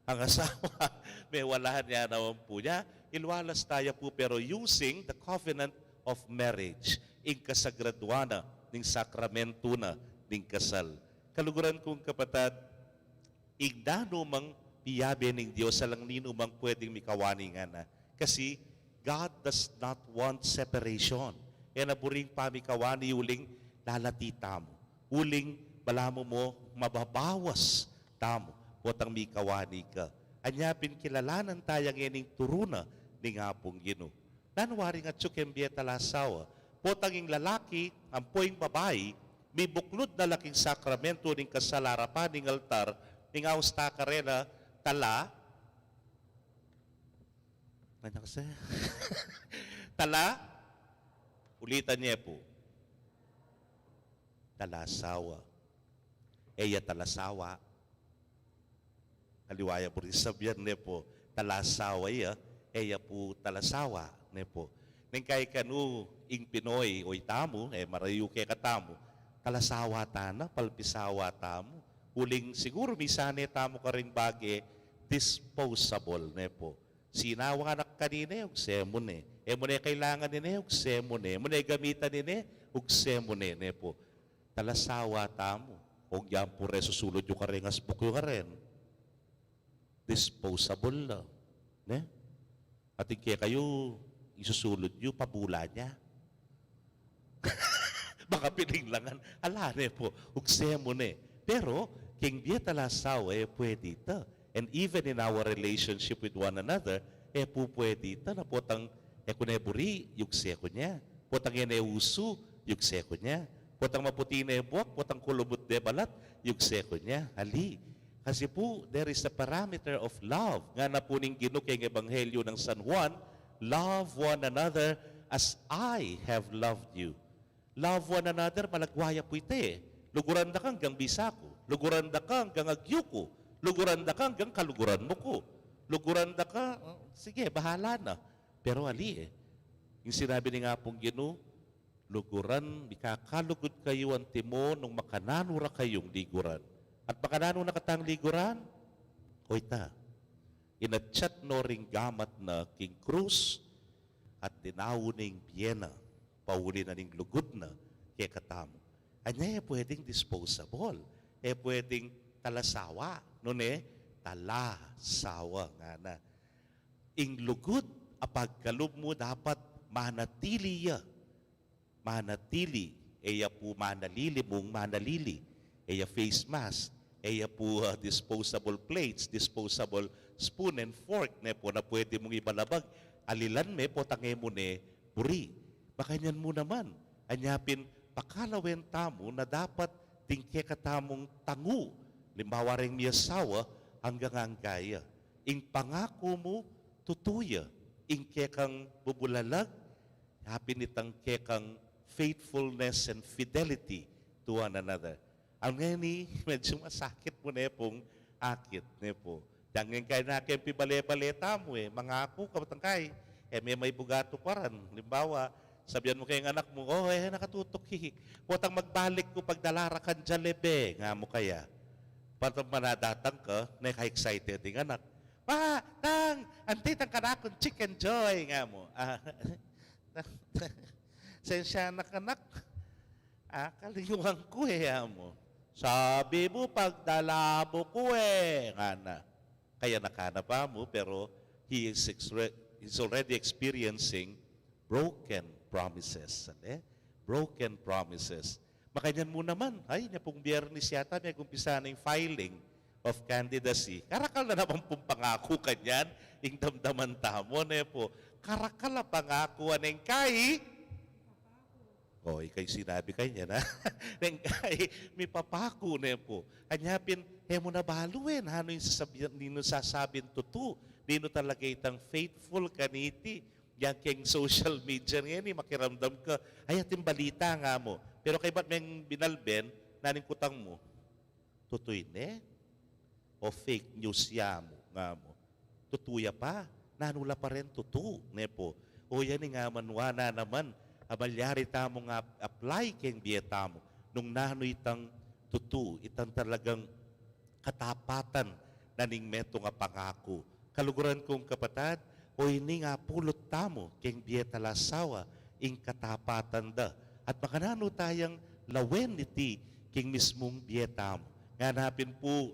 ang asawa. Mewalahan ya naman pu. Nya, ilwalas taya pu, pero using the covenant of marriage, ing kasagraduan na ning sakramento na ning kasal. Kaluguran kung kapatad, ing nanumang piyabe ning Dios, alang ninumang pwedeng mikawani ngana. Kasi God does not want separation. E na buring pamikawani uling lalati tamu. Uling balamu mu mababawas tamu potang mikawani ka. Anya pin kilalanan taya ngening turu na ning Apung Ginu. Nanu wari ngan atyu keng bie talasawa? Potang ing lalaki ampo ing babai, mibuklud na la king sakramento ning kasal arapan ning altar, ning aus ta karela, tala, nanu kasi? Tala, ulitan ye pu. Talasawa. E ya talasawa. Aliwa ya pu ring sabian, ne pu, talasawa ya, e ya pu talasawa, ne pu. Neng kaikanu ing Pinoy, o itamu, e marayu kekatamu, talasawa tana, palpisawa tamu. Uling siguru misane tamu karing bage disposable, ne pu. Sinawa na kanine, ugse mu ne. E mu ne kailangan ine, ugse mu ne. E mu ne gamitan ine, ugse mu ne, ne pu. Talasawa tamu. Ong yan pu re susulud yu karen, asbuk yu karen. Disposable la. Ne? Atin kekayu, isusulud yu, pabula ne. Baka piling langan. Ala ne pu, ugse mu ne. Pero, king bie talasawa, e pwede ita. And even in our relationship with one another, e pu pwede ita na potang e ku ne buri, yugse ku ne. Potang e ne usu, yugse ku ne. Potang maputi ne buak, potang kulubut ne balat, yugse ku ne. Ali. Kasi pu, there is a parameter of love. Ngana pu ning Ginu keng Ebanghelyo nang San Juan, "Love one another as I have loved you." Love one another, malagwa ya pu ita e. Luguran da ka anggang bisa ku. Luguran da ka anggang agyu ku. Luguran da ka anggang kaluguran mu ku. Luguran da ka, oh, sige, bahala na. Pero ali e, ing sinabi ning Apung Ginu, luguran, mikakalugud kayu antimo nung makananu ra kayung liguran. At makananu na katang liguran? O ita, inatyat no ring gamat na king krus, at dinaun ne ing bie na, pauli na ning lugud na kekatamu. Anya e pwedeng disposable, e pwedeng talasawa, nune, talasawa ngana. Ing lugud a pagkalub mu dapat manatili ya manatili, e ya pu manalili mung manalili, e ya face mask, e ya pu, ah, disposable plates, disposable spoon and fork, ne pu, na pwede mung ibalabag, alilan me potang e mu ne buri. Makanyan mu naman, anya pin pakalawen tamu na dapat ding kekatamung tangu, limbawa reng miyasawa, anggang angga ya. Ing pangaku mu, tutu ya. Ing kekang bubulalag, ya pin itang kekang faithfulness and fidelity to one another. Ang ngeni, medyo masakit mu ne pung akit, ne pu. Dang ngeni kaya na keng pibale-bale tamu e, mangaku ka, potang kai, e me maibugatu paran. Limbawa, sabian mu keng anak mu, "O, e na ka tutuki. Potang magbalik ku pagdala ra kang Jollibee," nga mu kaya. Potang manadatang ka, ne ka-excited ing anak. "Pa, tang, anti tang kanakung Chicken Joy," nga mu. Ah, sensya na ka, anak. Ah, kalingwan ku e, nga mu. "Sabi mu pagdala mu ku e," ngana. Kaya nakana pa mu, pero he is exre-, he's already experiencing broken promises. Ale? Broken promises. Makanyan mu naman, ay, nya pung Biyernes yata, megumpisa na ing filing of candidacy. Karakal na naman pung pangaku kanyan, ing damdaman tamu, ne pu. Karakal a pangaku, aneng kai? O, ika ing sinabi kanyan, a? Neng kai, mipapaku, ne pu. Anya pin, e mu na balu e, nanu ing sasabian, ninu sasabing tutu, ninu talaga itang faithful kaniti. Yang keng social media ngeni, makiramdam ka, ay, ating balita nga mu. Pero kaybat meng binalben, nanu ing kutang mu? Tutu ini? O fake news ya mu, nga mu? Tutu ya pa? Nanu la pa ren tutu, ne pu? O yan ing amanwa na naman, a malyari tamung ap-, apply keng bie tamu. Nung nanu itang tutu, itang talagang katapatan na ning metung a pangaku. Kaluguran kung kapatad, o ini ing apulut tamu keng bie talasawa, ing katapatan da. At makananu tayang lawen iti king mismung bie tamu. Ngana pin pu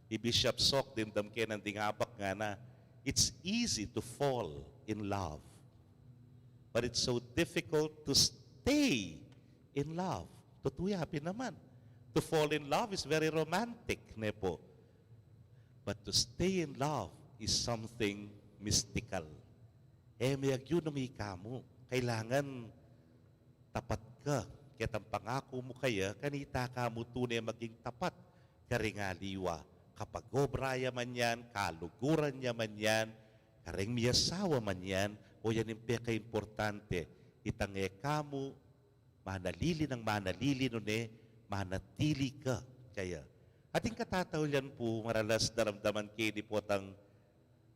i Bishop Sok, dimdam ke nanding abak, ngana, "It's easy to fall in love, but it's so difficult to stay in love." Tutu ya pin naman. To fall in love is very romantic, ne pu. But to stay in love is something mystical. E me agyu nung ika mu. Kailangan tapat ka ketang pangaku mu kaya, kanita ka mu tune maging tapat karing aliwa. Kapag obra ya man yan, kaluguran ya man yan, kareng miyasawa man yan, o yan ing pekaimportante, itang e ka mu manalili nang manalili, nune manatili ka kaya. At ing katataulian pu, maralas daramdaman ke ini potang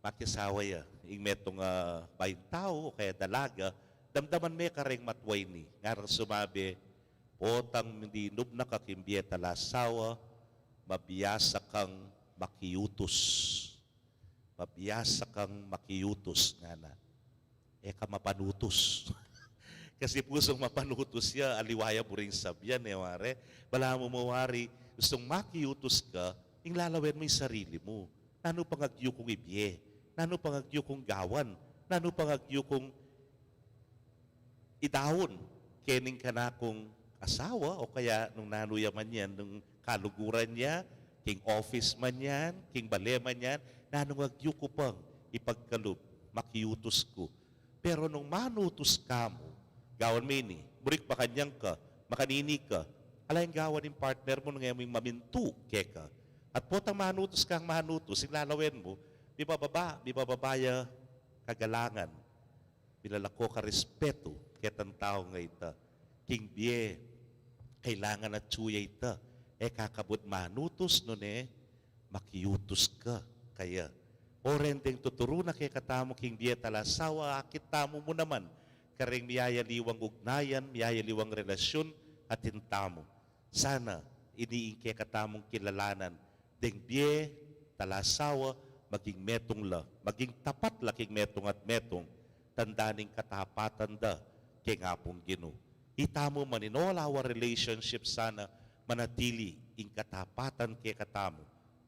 makiasawa ya ing metung a bayu tau o kaya dalaga, damdaman me kareng matua ini, ngarang sumabi, "Potang minub na ka king bie talasawa, mabiasa kang makiutus. Mabiasa kang makiutus," ngana. E ka mapanutus. Kasi pu sung mapanutus ya, aliwa ya buring sabian, e ware. Balamu mu wari, gustung makiutus ka, ing lalawen mu ing sarili mu. Nanu pang agyu kung ibie? Nanu pang agyu kung gawan? Nanu pang agyu kung idaun kening kanakung asawa, o kaya nung nanu ya man yan, nung kaluguran ya, king office man yan, king bale man yan, nanung agyu ku pang ipagkalub, makiutus ku. Pero nung manutus ka mu, gawan me ini, burik makanyan ka, makanini ka, ala ing gawan ning partner mu nung e mu ing mamintu keka. At potang manutus kang manutus, ing lalawen mu, mibababa, mibababa ya kagalangan. Milalako ka respetu ketang tau nga ita. King bie, kailangan atyu ya ita. E ka kabud manutus, nune makiutus ka kaya. O ren deng tuturu na kekatamu king bie talasawa, akit tamu mu naman kareng miyayaliwang ugnayan, miyayaliwang relasyun, atin tamu. Sana ini ing kekatamung kilalanan deng bie talasawa, maging metung la, maging tapat la king metung at metung, tanda ning katapatan da keng Apung Ginu. Itamu man in all our relationships sana manatili ing katapatan kekatamu,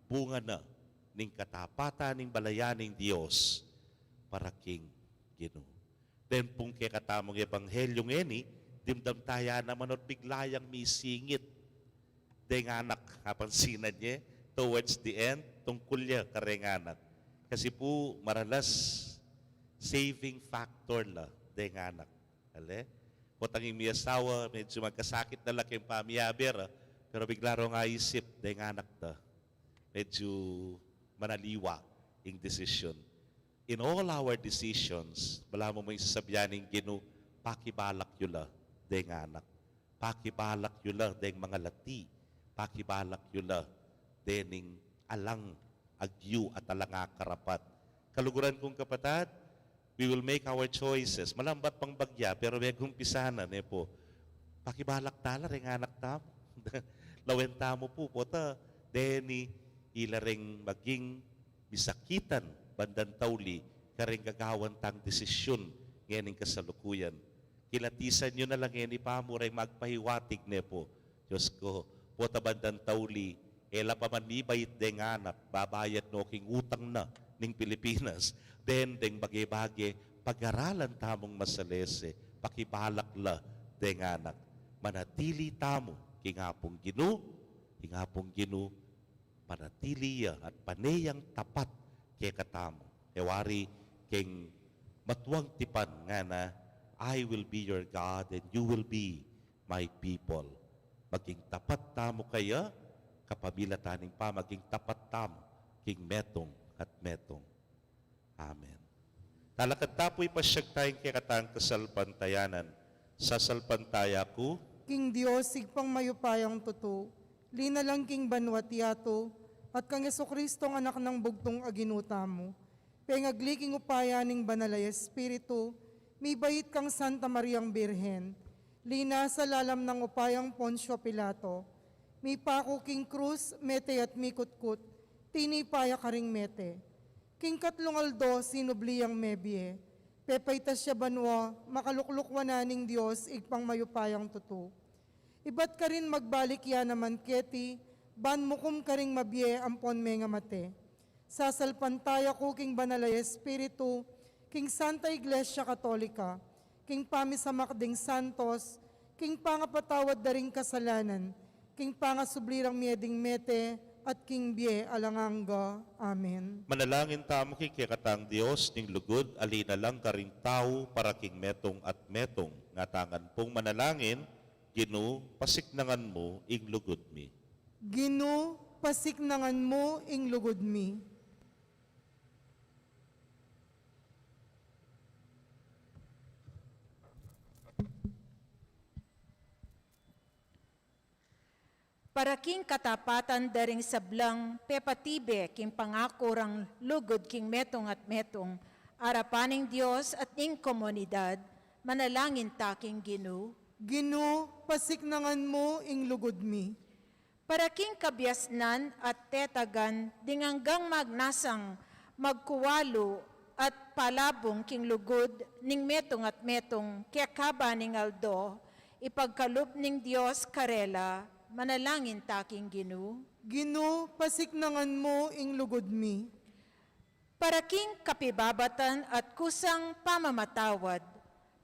bunga na ning katapatan ning balayan ning Dios para king Ginu. Den pung kekatamung ebanghelyu ngeni, Dimdam taya naman ot bigla yang misingit deng anak, apansinan ye, towards the end, tungkul ya kareng anak. Kasi pu, maralas, saving factor la deng anak. Ale? Potang ing miyasawa, medyu magkasakit na la keng pamiyabe ra, pero bigla rong aisip deng anak da. Medyu manaliwa ing desisyon. In all our decisions, balamu mu ing sasabian ning Ginu, pakibalak yu la deng anak. Pakibalak yu la deng mangalati. Pakibalak yu la dening alang agyu at alang akarapat. Kaluguran kung kapatad, we will make our choices. Malambat pang bagya, pero megumpisa na, ne pu? Pakibalak tala reng anak tamu. Lawen tamu pu, pota, deni ila reng maging misakitan bandang tauli kareng gagawan tang desisyun ngening kasalukuyan. Kilatisan yu na la ngeni pamu reng magpahiwatig, ne pu? Diyos ku, pota bandang tauli, e la pa man mibait deng anak, babayad no king utang na ning Pilipinas. Den deng bage-bage, pag-aralan tamung masalese, pakibalak la deng anak. Manatili tamu king Apung Ginu, king Apung Ginu, panatili ya at pane yang tapat kekatamu. E wari keng matuang tipan ngana, "I will be your God and you will be my people." Maging tapat tamu kaya, kapamilatan ning pamaging tapat tamu king metung at metung. Amen. Talakad ta pu, ipasyag taya ing kekatang kasalpantayanan. Sasalpantaya ku king Dios, Ibpang mayupayang tutu, linalang king banua't yatu, at kang Jesucristo a Anak nang bugtung a Ginu tamu, pengagli king upaya ning Banal a Espiritu, mibait kang Santa Mariang Birhen, linasa lalam nang upayang Poncio Pilato, mipaku king krus, mete at mikutkut, tinipa ya karing mete. King katlung aldo, sinubli yang mebie, pepaitas ya banua, makalukluk wanan ning Dios, Ibpang mayupayang tutu. Ibat karin magbalik ya naman keti, ban mukum karing mabie ampon mengamate. Sasalpantaya ku king Banal a Espiritu, king Santa Iglesia Katolika, king pamisamak ding santos, king pangapatawad da ring kasalanan, king pangasubli rang mie ding mete, at king bie alang angga. Amen. Manalangin tamu king kekatang Dios ning lugud, a linalang karing tau para king metung at metung. Ngatamu ngan pung manalangin, Ginu, pasiknangan mu ing lugud mi. Ginu, pasiknangan mu ing lugud mi. Para king katapatan da ring sablang pepatibe king pangaku rang lugud king metung at metung, arapan ning Dios at ning komunidad, manalangin ta king Ginu. Ginu, pasiknangan mu ing lugud mi. Para king kabiasnan at tetagan ding anggang magnasang magkualu at palabung king lugud ning metung at metung kekaba ning aldo, ipagkalub ning Dios karela, manalangin ta king Ginu. Ginu, pasiknangan mu ing lugud mi. Para king kapibabatan at kusang pamamatawad,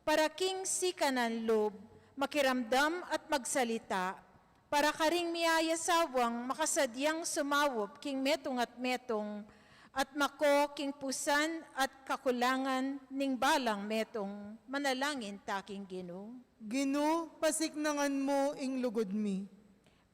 para king sikanan lub, makiramdam at magsalita, para karing miyayasawang makasadyang sumaup king metung at metung, at mako king pusan at kakulangan ning balang metung, manalangin ta king Ginu. Ginu, pasiknangan mu ing lugud mi.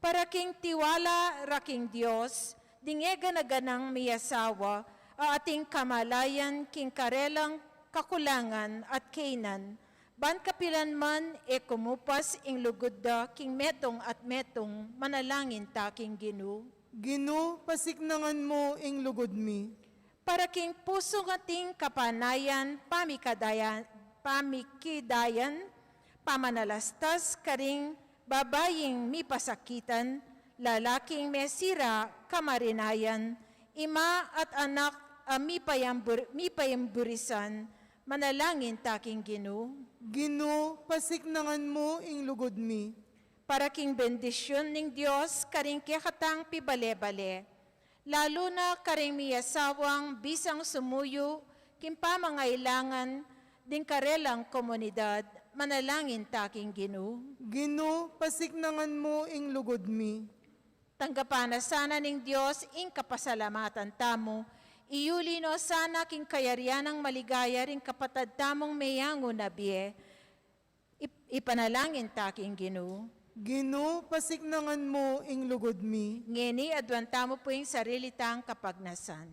Para king tiwala ra king Dios, ding e gana-ganang miyasawa, a ating kamalayan king karelang kakulangan at kainan, ban kapilan man e kumupas ing lugud da king metung at metung, manalangin ta king Ginu. Ginu, pasiknangan mu ing lugud mi. Para king pusung ating kapanayan, pamikadayan, pamikidayan, pamanalastas karing babaying mipasakitan, lalaking mesira kamarinayan, ima at anak a mipayambur-, mipayamburisan, manalangin ta king Ginu. Ginu, pasiknangan mu ing lugud mi. Para king bendisyun ning Dios karing kekatang pibale-bale, lalu na karing miyasawang bisang sumuyu king pamangailangan ding karelang komunidad, Manalangin ta king Ginu. Ginu, pasiknangan mu ing lugud mi. Tanggapan na sana ning Dios ing kapasalamatan tamu, iyuli no sana king kayarian nang maligaya ring kapatad tamung meyangu na bie. Ip-, ipanalangin ta king Ginu. Ginu, pasiknangan mu ing lugud mi. Ngeni, aduan tamu pu ing sarili tang kapagnasan.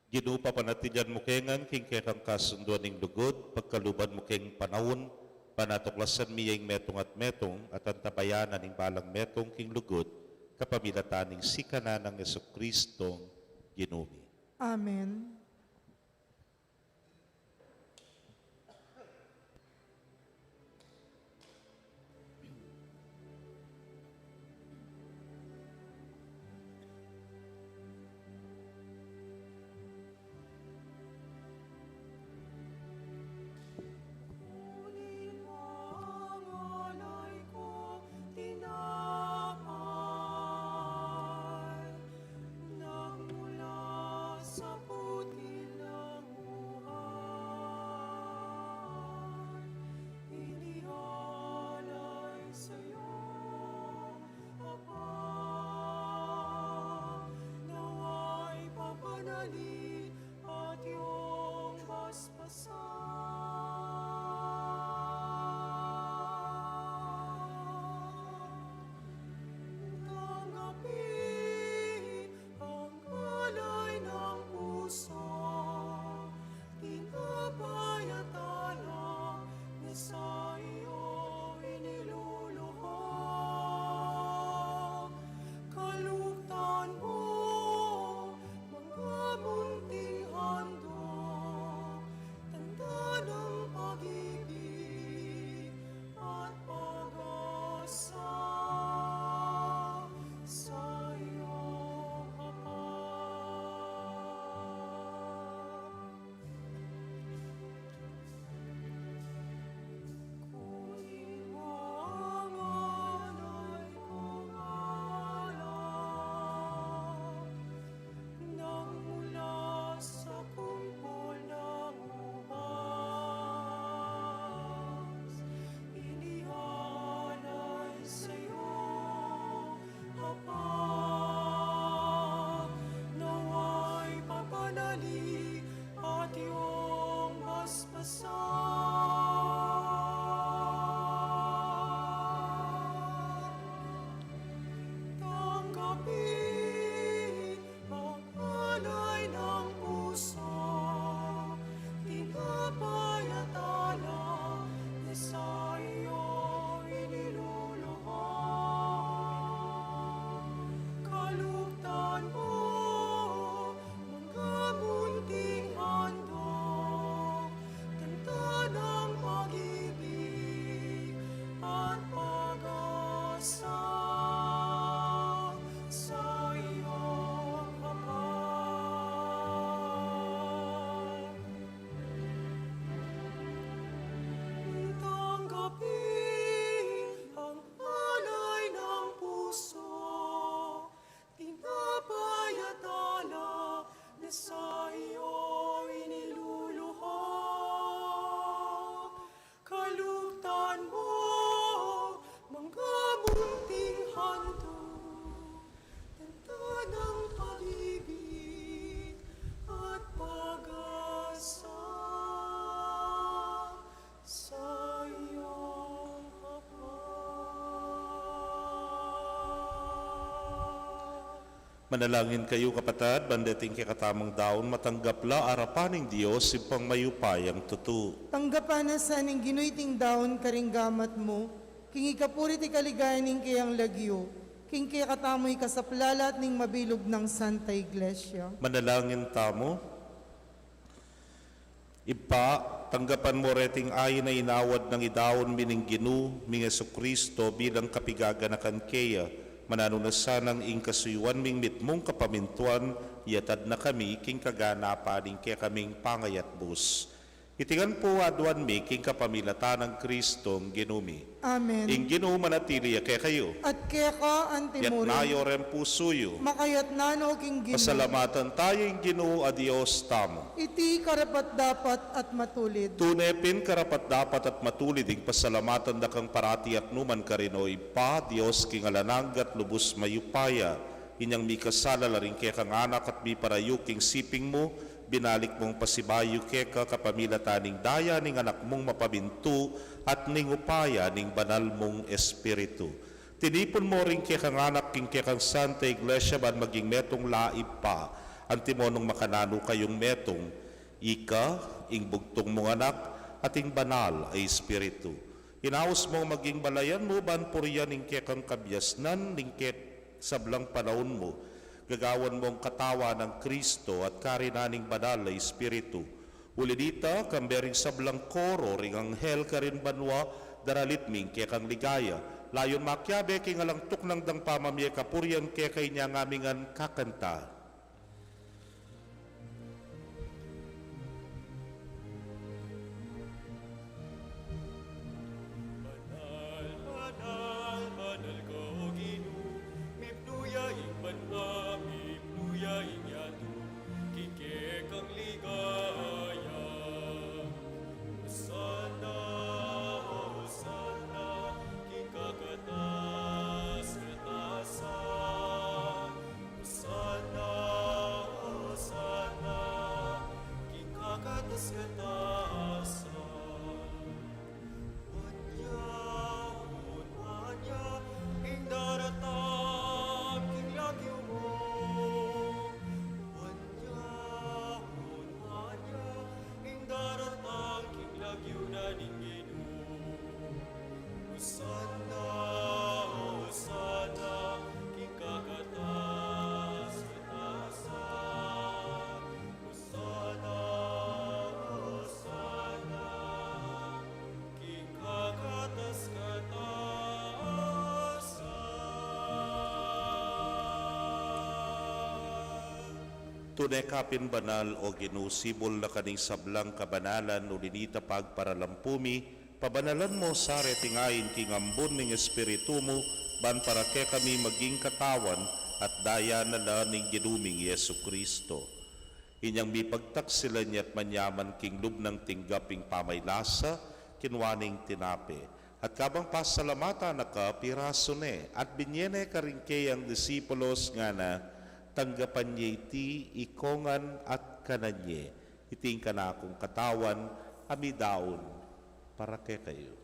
Ginu, papanatilian mu ke ngan king kekang kasunduan ning lugud, pagkaluban mu keng panaun, panatuklasan mi ya ing metung at metung, at antabayanan ing balang metung king lugud, kapamilatan ning sikanan nang Jesucristo, Ginu mi. Amen. Kunin mo ang alay kong tinapay, nang mula sa putil ng buhay, inialay sa'yo, Ama. Nawa'y pabanalin at iyong basbasan. Tanggapin ang alay ng puso, tinapay at alak na sa iyo iniluluhod. Kalugtan mo, mga munting handog, tanda ng pag-ibig at pag-asa sa iyong kapal. Kunin mo ang alay kong alak, nang mula sa kumpol ng ubas, inialay sa'yo, Ama. Nawa'y pabanalin at iyong basbasan. Tanggapin ang alay ng puso, tinapay at alak na sa iyo iniluluhod. Kalugtan mo, mga munting handog, tanda ng pag-ibig at pag-asa sa iyong kapal. Tanggapin ang alay ng puso, tinapay at alak na sa iyo iniluluhod. Kalugtan mo, mga munting handog, tanda ng pag-ibig at pag-asa sa iyong kapal. Manalangin kayu, kapatad, ban deting kekatamung daun matanggap la arapan ning Dios, Ibpang mayupayang tutu. Tanggapan na sa ning Ginu iting daun karing gamat mu, king ikapuri't ikaligaya ning keyang lagyu, king kekatamung ikasaplala at ning mabilug nang Santa Iglesia. Manalangin tamu. Ibpa, tanggapan mu reting ain a inawad nang idaun mi ning Ginu ming Jesucristo bilang kapigaganakan keya, mananu na sanang ing kasuyuan ming mitmung kapamintuan, iyatad na kami king kaganapan ning kekaming pangayatbus. Iti ngan pu aduan mi king kapamilatan nang Kristong Ginu mi. Amen. Ing Ginu manatili ya kekayu. At keka antimurin. Itas yu ring pusu yu. Makayatnan no king Ginu. Pasalamatan tamu ing Ginu a Dios tamu. Iti karapat-dapat at matulid. Tune pin karapat-dapat at matulid ing pasalamatan da kang parati at nukarin man, O Ibpa, Dios king alang angga at lubus mayupaya. Inyang mikasala la ring kekang anak at miparayu king siping mu, binalik mung pasibayu keka kapamilatan ning daya ning Anak mung mapamintu at ning upaya ning Banal mung Espiritu. Tinipun mu ring kekang anak king kekang Santa Iglesia ban maging metung la, Ibpa, antimo nung makananu kayung metung, ika, ing bugtung mung Anak, at ing Banal a Espiritu. Inaus mung maging balayan mu ban purian ing kekang kabiasnan ning kek sablang panaun mu. Gagawan mung katawan nang Kristo at kari na ning Banal a Espiritu. Uli nita, kambe ring sablang koro ring anghel karin banua, daralit mi ing kekang ligaya. Layun makiabe king alang tuknang dang pamamie kapurian keka, inya ngan mi ngan kakanta. Banal, banal, banal ka, O Ginu, mipnu ya ing banua, mipnu ya ing yatu, king kekang ligaya. Hosanna, Hosanna, king kakatas-katasan. Hosanna, Hosanna, king kakatas-katasan. Wan ya, wan ya, ing daratang king lagyu mu. Wan ya, wan ya, ing daratang king lagyu na ning Ginu. Hosanna, Hosanna, king kakatas-katasan. Hosanna, Hosanna, king kakatas-katasan. Tune ka pin banal, O Ginu, sibul na ka ning sablang kabanalan, uli nita pagparalampu mi, pabanalan mu sa reting ain king ambun ning Espiritu mu, ban para kekami maging katawan at daya na la ning Ginu ming Jesucristo. Inyang mipagtaksilan ya at manyaman king lub nang tinggap ing pamaylasa, kinua ne ing tinape. At kabang pasalamatan na ka, pirasu ne, at binye ne karing keyang disipulos ngana, tanggapan ye iti ikongan at kanan ye. Iti ing kanakung katawan a midaun para kekayu.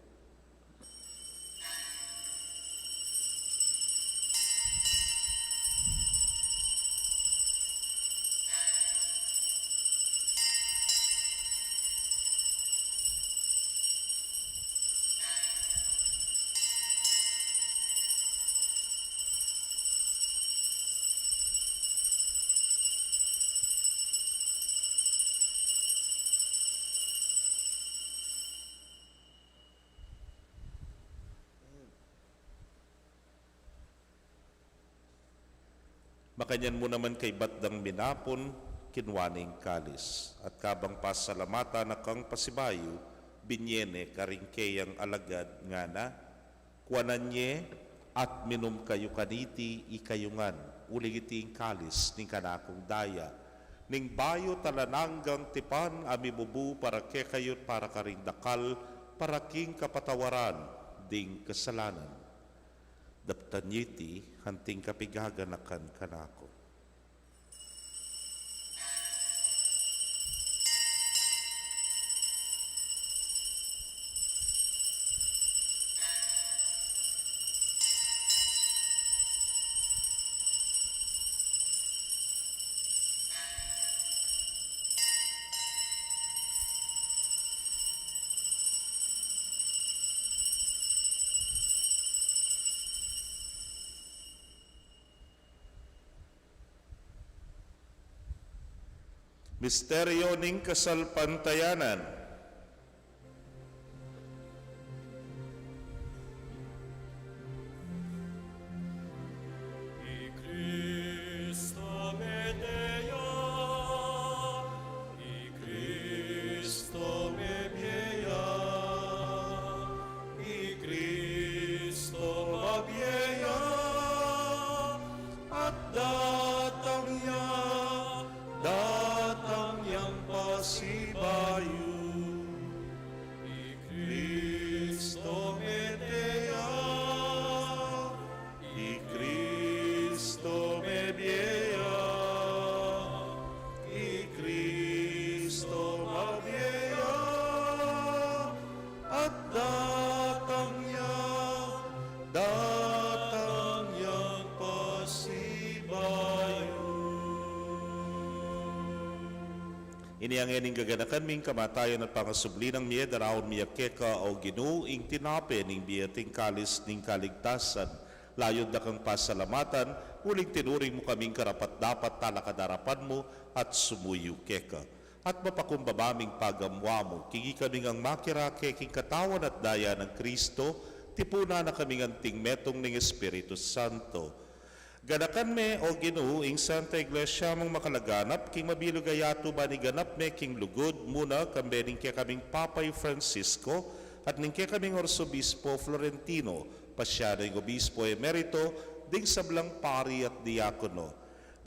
Makanyan mu naman kaybat dang minapun, kinua ne ing kalis. At kabang pasalamatan na kang pasibayu, binye ne karing keyang alagad ngana, kuanan ye at minum kayu kaniti ikayu ngan, uling iti ing kalis ning kanakung daya, ning bayu at alang anggang tipan a mibubu para kekayu at para karing dakal, para king kapatawaran ding kasalanan. Daptan ye iti anting kapigaganakan kanaku. Misteryo ning kasalpantayanan. I Kristo mete ya, i Kristo pasibayu. I Kristo mete ya, i Kristo mebie ya, i Kristo mabie ya, at datang ya, datang yang pasibayu. Ini ngeni ing gaganakan mi, ing kamatayan at pangasubli nang mie, daraun mi ya keka, o Ginu, ing tinape ning bie at ing kalis ning kaligtasan. Layun da kang pasalamatan, uling tinuring mu kaming karapat-dapat talakad king arapan mu at sumuyu keka. At mapakumbaba ming pagamuan mu, king ikami ngang makirake king katawan at daya nang Kristo, tipunan na kaming anting metung ning Espiritu Santo. Ganakan me, o Ginu, ing Santa Iglesia mung makalaganap, king mabilug a yatu ban iganap me king lugud mu na, kambe ning kekaming Papa i Francisco, at ning kekaming Arsobispo Florentino, pasian ing Obispo Emerito, ding sablang pari at diakono.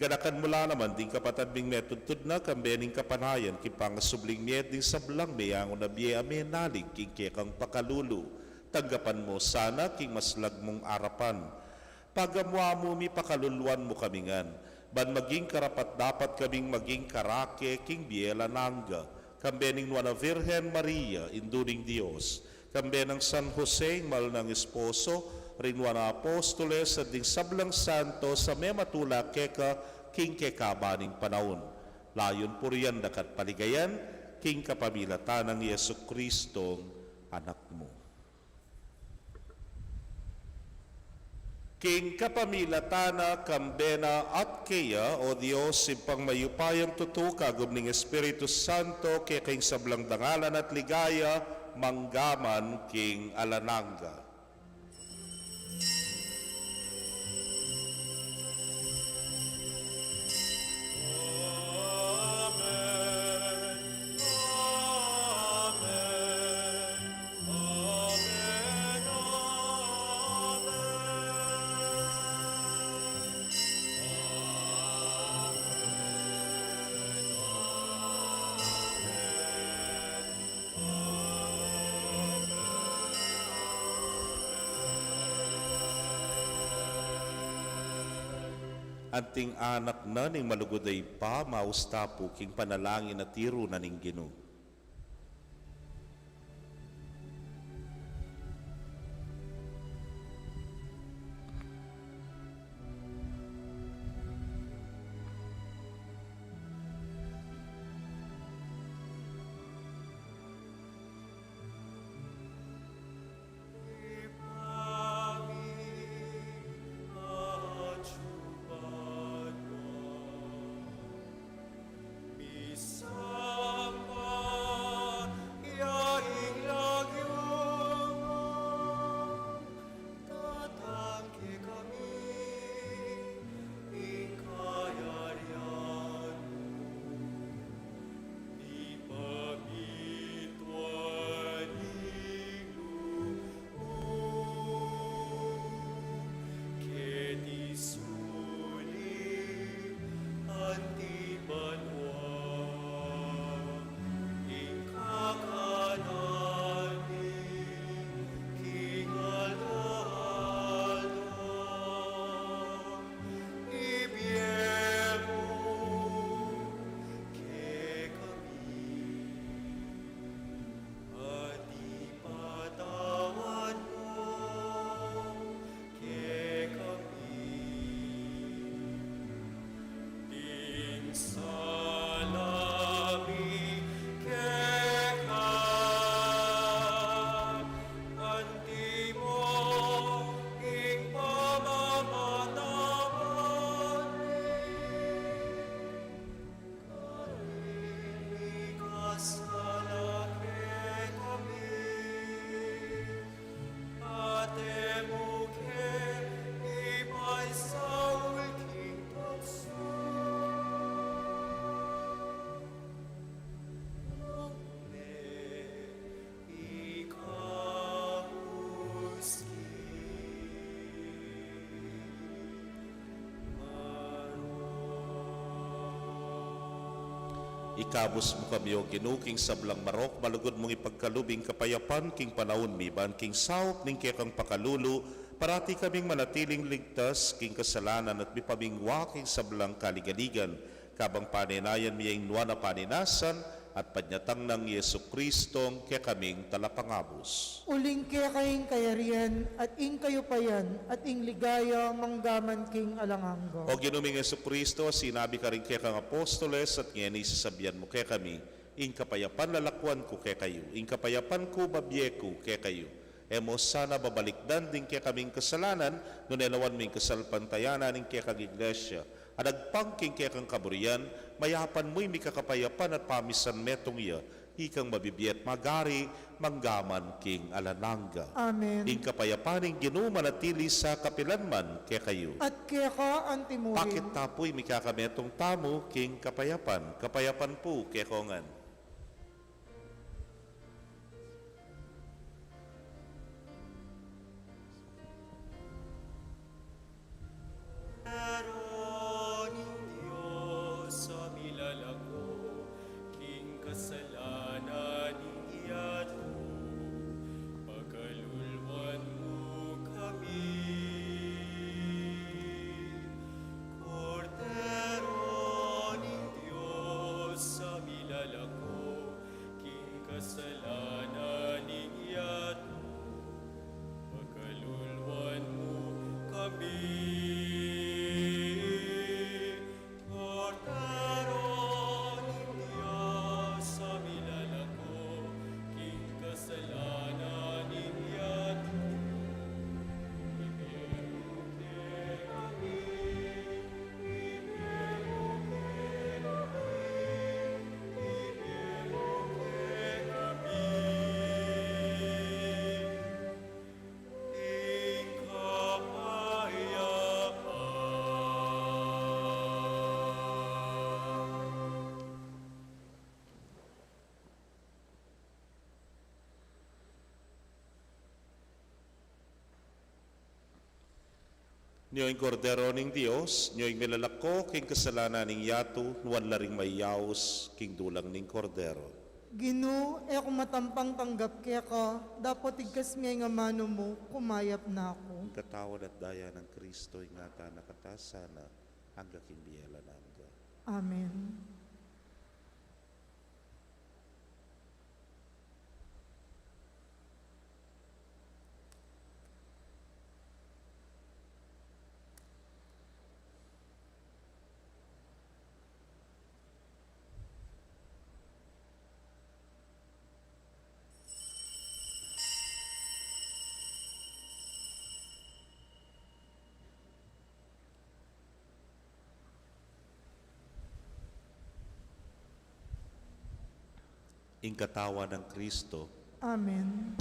Ganakan mu la naman ding kapatad ming metudtud na, kambe ning kapanayan king pangasubling mie, ding sablang meyangu na bie a menalig king kekang pakalulu. Tanggapan mu sana king maslag mung arapan. Pagamuan mu mi, pakaluluan mu kami ngan, ban maging karapat-dapat kaming maging karake king bie alang angga, kambe ning Nuan a Virgen Maria, Indu ning Dios, kambe nang San Jose, ing mal nang esposo, ring Nuan a Apostoles, at ding sablang santos a mematula keka king kekaban ning panaun. Layun purian da ka at paligayan, king kapamilatan nang Jesucristong Anak mu. King kapamilatan na, kambe na, at keya, o Dios, Ibpang mayupayang tutu, kagum ning Espiritu Santo, keka ing sablang dangalan at ligaya, mangga man king alang angga. Anting anak na ning malugud a Ibpa, mausta pu king panalangin a tiru na ning Ginu. Ikabus mu kami, O Ginu, king sablang marok, malugud mung ipagkalub ing kapayapan king panaun mi, ban king saup ning kekang pakalulu, parati kaming manatiling ligtas king kasalanan at mipamingwa king sablang kaligaligan, kabang panenayan mi ing nuan a paninasan at panyatang nang Jesucristong kekaming Talapangabus. Uling keka ing kayarian, at ing kayupayan, at ing ligaya, manggaman king alang angga. O Ginu ming Jesucristo, sinabi karing kekang apostoles, at ngeni sasabian mu kekami, ing kapayapan lalakwan ku kekayu, ing kapayapan ku babie ku kekayu. E mu sana babalikdan ding kekaming kasalanan, nune lawan mu ing kasalpantayanan ning kekang Iglesia, a dagpang king kekang kaburian, mayapan mu ing mikakapayapan at pamisan metung ya, ikang mabibie at magari, manggaman king alang angga. Amen. Ing kapayapan ning Ginu manatili sa kapilan man kekayu. At keka antimurin. Pakit ta pu ing mikakametung tamu king kapayapan. Kapayapan pu kekongan. Kordero ning Dios, a milalako king kasalanan ning yatu, pakalulwan mu kami. Kordero ning Dios, a milalako king kasalanan ning yatu, pakalulwan mu kami. Kordero ning Dios, a milalako king kasalanan ning yatu, ibie mu kekami. Nyo ing Kordero ning Dios, nyo ing milalako king kasalanan ning yatu, nuan la ring mayaus king dulang ning Kordero. Ginu, e ku matampang tanggap keka, dapot igkas me ing amanu mu, kumayap na ku. Ing katawan at daya nang Kristo, ingatan na katamu sana, angga king bie alang angga. Amen. Ing katawan nang Kristo. Amen.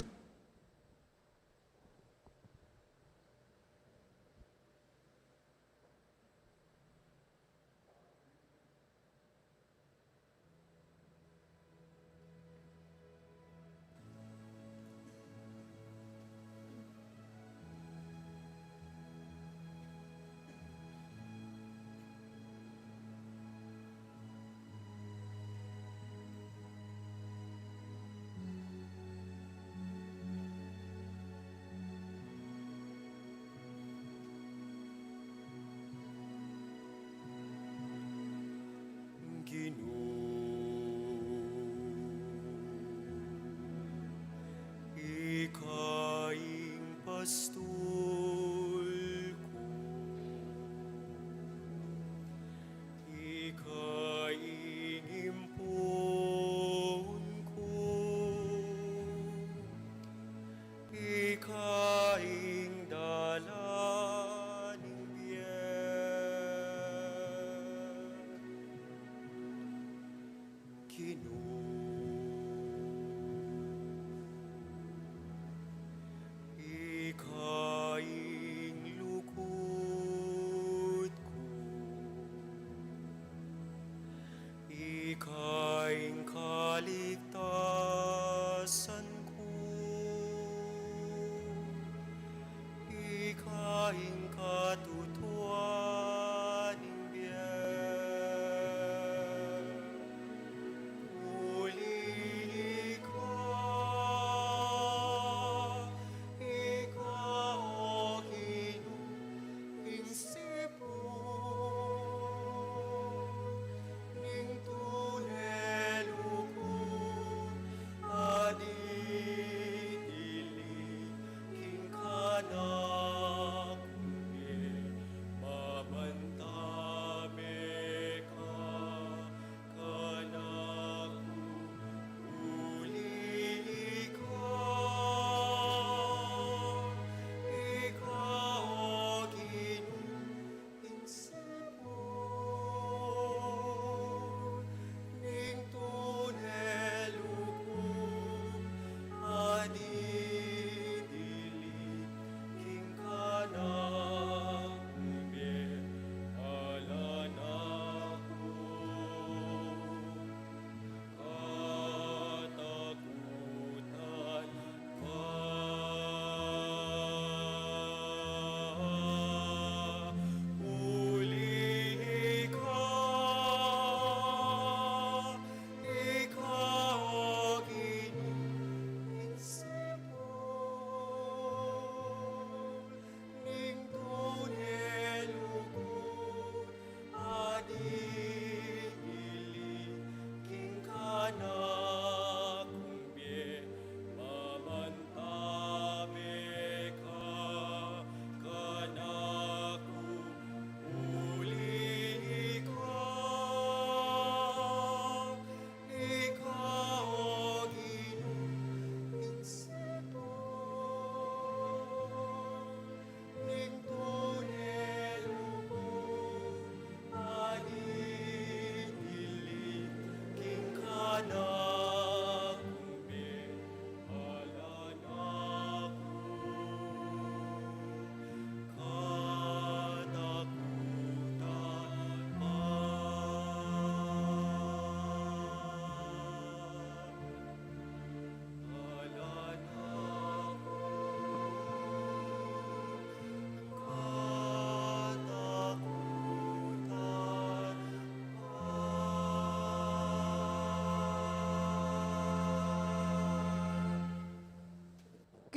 Ginu, ika ing pastul ku, ika ing impun ku, ika ing dalan ning bie. Ginu, ika ing lugud ku, ika ing kaligtasan ku, ika ing katutuan ning bie.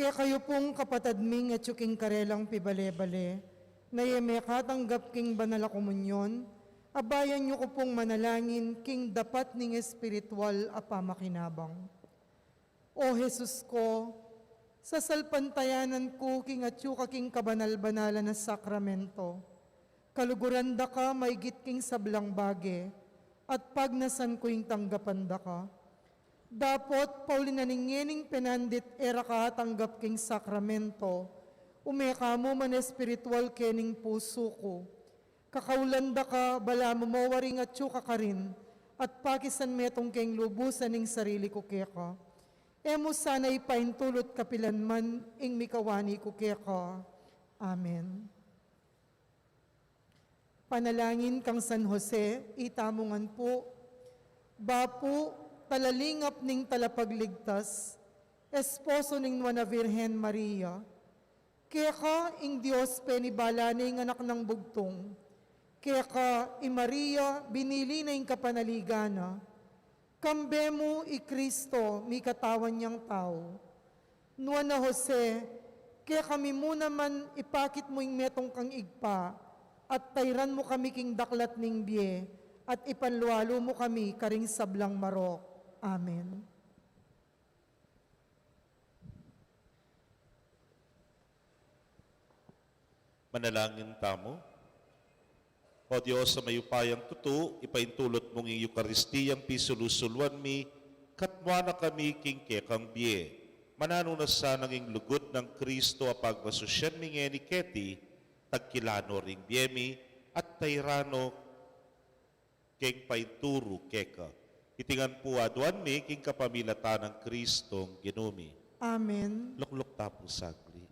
Kekayu pung kapatad ming atyu king karelang pibale-bale, na e mekatanggap king banal a komunyon, abayan yu ku pung manalangin king dapat ning espiritual a pamakinabang. O Jesus ko, sasalpantayanan ku king atyu ka king kabanal-banalan a sakramento. Kaluguran da ka maigit king sablang bage, at pagnasan ku ing tanggapan da ka. Dapot, pauli na ning ngening penandit e ra ka atanggap king sakramento, ume ka mu man espiritual kening pusu ku. Kakaulan da ka, balamu mo waring atyu ka karin, at pakisan metung keng lubusan ing sarili ku keka. E mu sana ipaintulut kapilan man ing mikawani ku keka. Amen. Panalangin kang San Jose, itamu ngan pu. Bapu, talalingap ning talapagligtas, esposo ning Nuan a Virgen Maria, keka ing Dios penibala ne ing anak nang bugtung. Keka i Maria binili na ing kapanaligan na. Kambe mu i Kristo mikatawan yang tau. Nuan a Jose, kekami mu naman ipakit mu ing metung kang Ibpa, at tairan mu kami king daklat ning bie, at ipanlualu mu kami karing sablang marok. Amen. Manalangin tamu. O Dios a mayupayang tutu, ipaintulut mu ing Eukaristiyang pisulu-suluan mi, katmuan na kami king kekang bie. Mananu na sana ing lugud nang Kristo a pagmasusyan mi ngeni keti, tagkilan no ring bie mi, at tairan no keng painturu keka. Iti ngan pu aduan mi king kapamilatan nang Kristong Ginu mi. Amen. Lukluk ta pu saglit.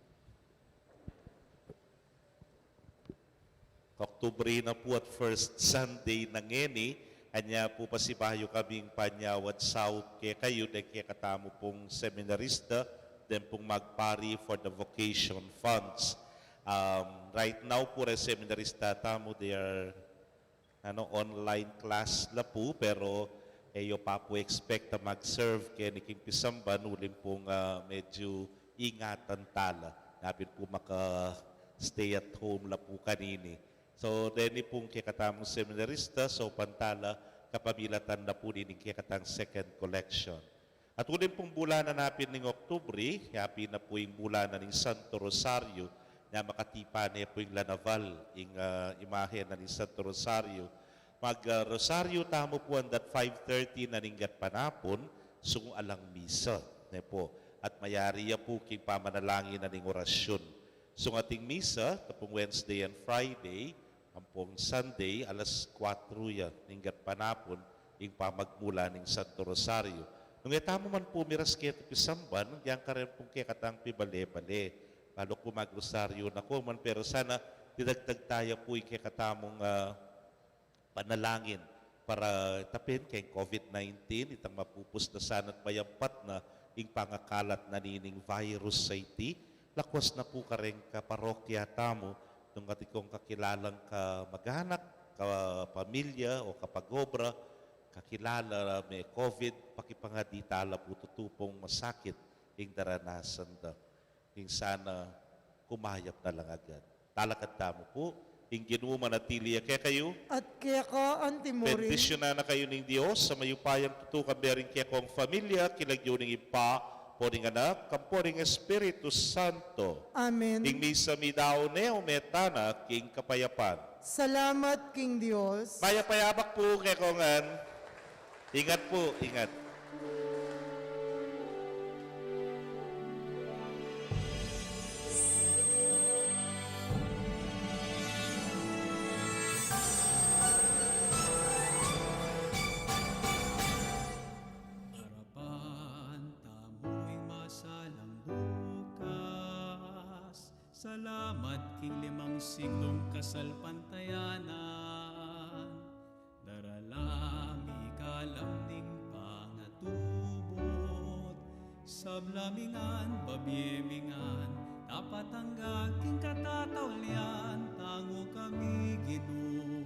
Oktubre na pu at first Sunday na ngeni, anya pu pasibayu kaming panyawad saup kekayu, deng kekatamu pung seminarista, deng pung magpari for the vocation funds. Um, right now pu, re seminarista tamu, they are ano, online class la pu, pero e yu pa pu expect a mag-serve keni king pisamban, uling pung, ah, medyu ingatan tala. Napin pu maka-stay at home la pu kanini. So, deni pung kekatamung seminarista, so, pantala, kapamilatan na pu nining kekatang second collection. At uling pung bulanan napin ning Oktubre, yapin na pu ing bulanan ning Santo Rosario, nya makatipan ne pu ing lanaval, ing, ah, imahen na ning Santo Rosario. Mag, ah, Rosario tamu pu andat five thirty na ning gatpanapun, sung alang misa, ne pu. At mayari ya pu king pamanalangin na ning orasyun. Sung ating misa, ta pung Wednesday and Friday, ampong Sunday, alas kuatro ya ning gatpanapun, ing pamagmula ning Santo Rosario. Nung e tamu man pu miras keti pisamban, nung yang karen pung kekatang pibale-bale. Balu ku mag-rosaryo na ku man, pero sana dinagdag taya pu ing kekatamung, ah, panalangin para tapin keng COVID nineteen, itang mapupus na sana at mayampat na ing pangakalat na nining virus sa iti, lakwas na pu kareng kaparokya tamu, nung atin kung kakilalang kamag-anak, kapamilya, o kapag-obra, kakilala me COVID, pakipangadi tala pu tutu pung masakit ing daranasan da. Ing sana kumayap na lang agad. Talakad tamu pu, ing Ginu manatili ya kekayu. At keka antimurin. Bendisyunan na kayu ning Dios a mayupayang tutu, kambe ring kekong familia, king lagyu ning Ibpa, ampo ning Anak, ampo ning Espiritu Santo. Amen. Ing misa midaun ne, ume tana king kapayapan. Salamat king Dios. Mayap a yabak pu kekongan. Ingat pu, ingat. Arapan tamu ing masalang bukas. Salamat king limang siklung kasalpantayanan. Darala mi kalam ning pangatubud. Sabla mi ngan, babie mi ngan, dapat angga king katataulian, tangu kami Ginu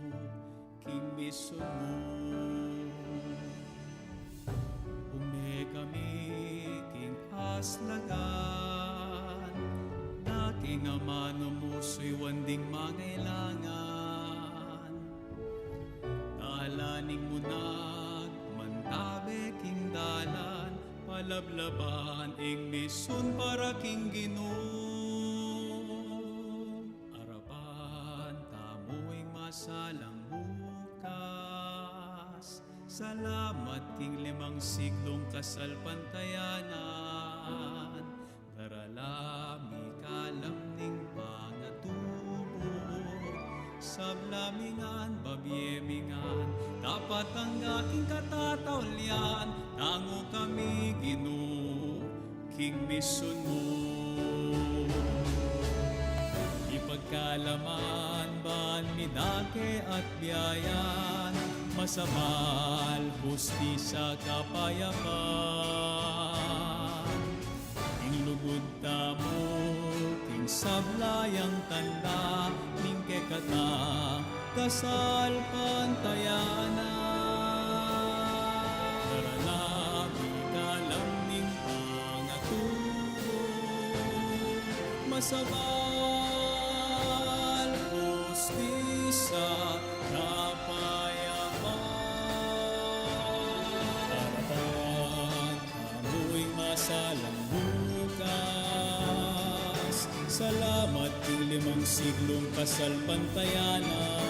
king misun mu. Ume kami king aslagan, Ing amanu mu suyuan ding mangailangan. Dalan ning munag, mantabe king dalan, palablaban ing misun para king Ginu. Arapan tamu ing masalang bukas. Salamat king limang siglung kasalpantayanan. Darala mi kalam ning pangatubud. Sabla mi ngan, babie mi ngan, dapat angga king katataulian, tangu kami Ginu king misun mu. Ipagkalaman ban mi dake at biayan, masabal, hustisya, kapayapan. Ing lugud tamu king sabla yang tanda ning kekatang kasalpantayanan. Darala mi kalam ning pangatubud, masabal, hustisya, kapayapan. Arapan tamu ing masalang bukas. Salamat king limang siglung kasalpantayanan.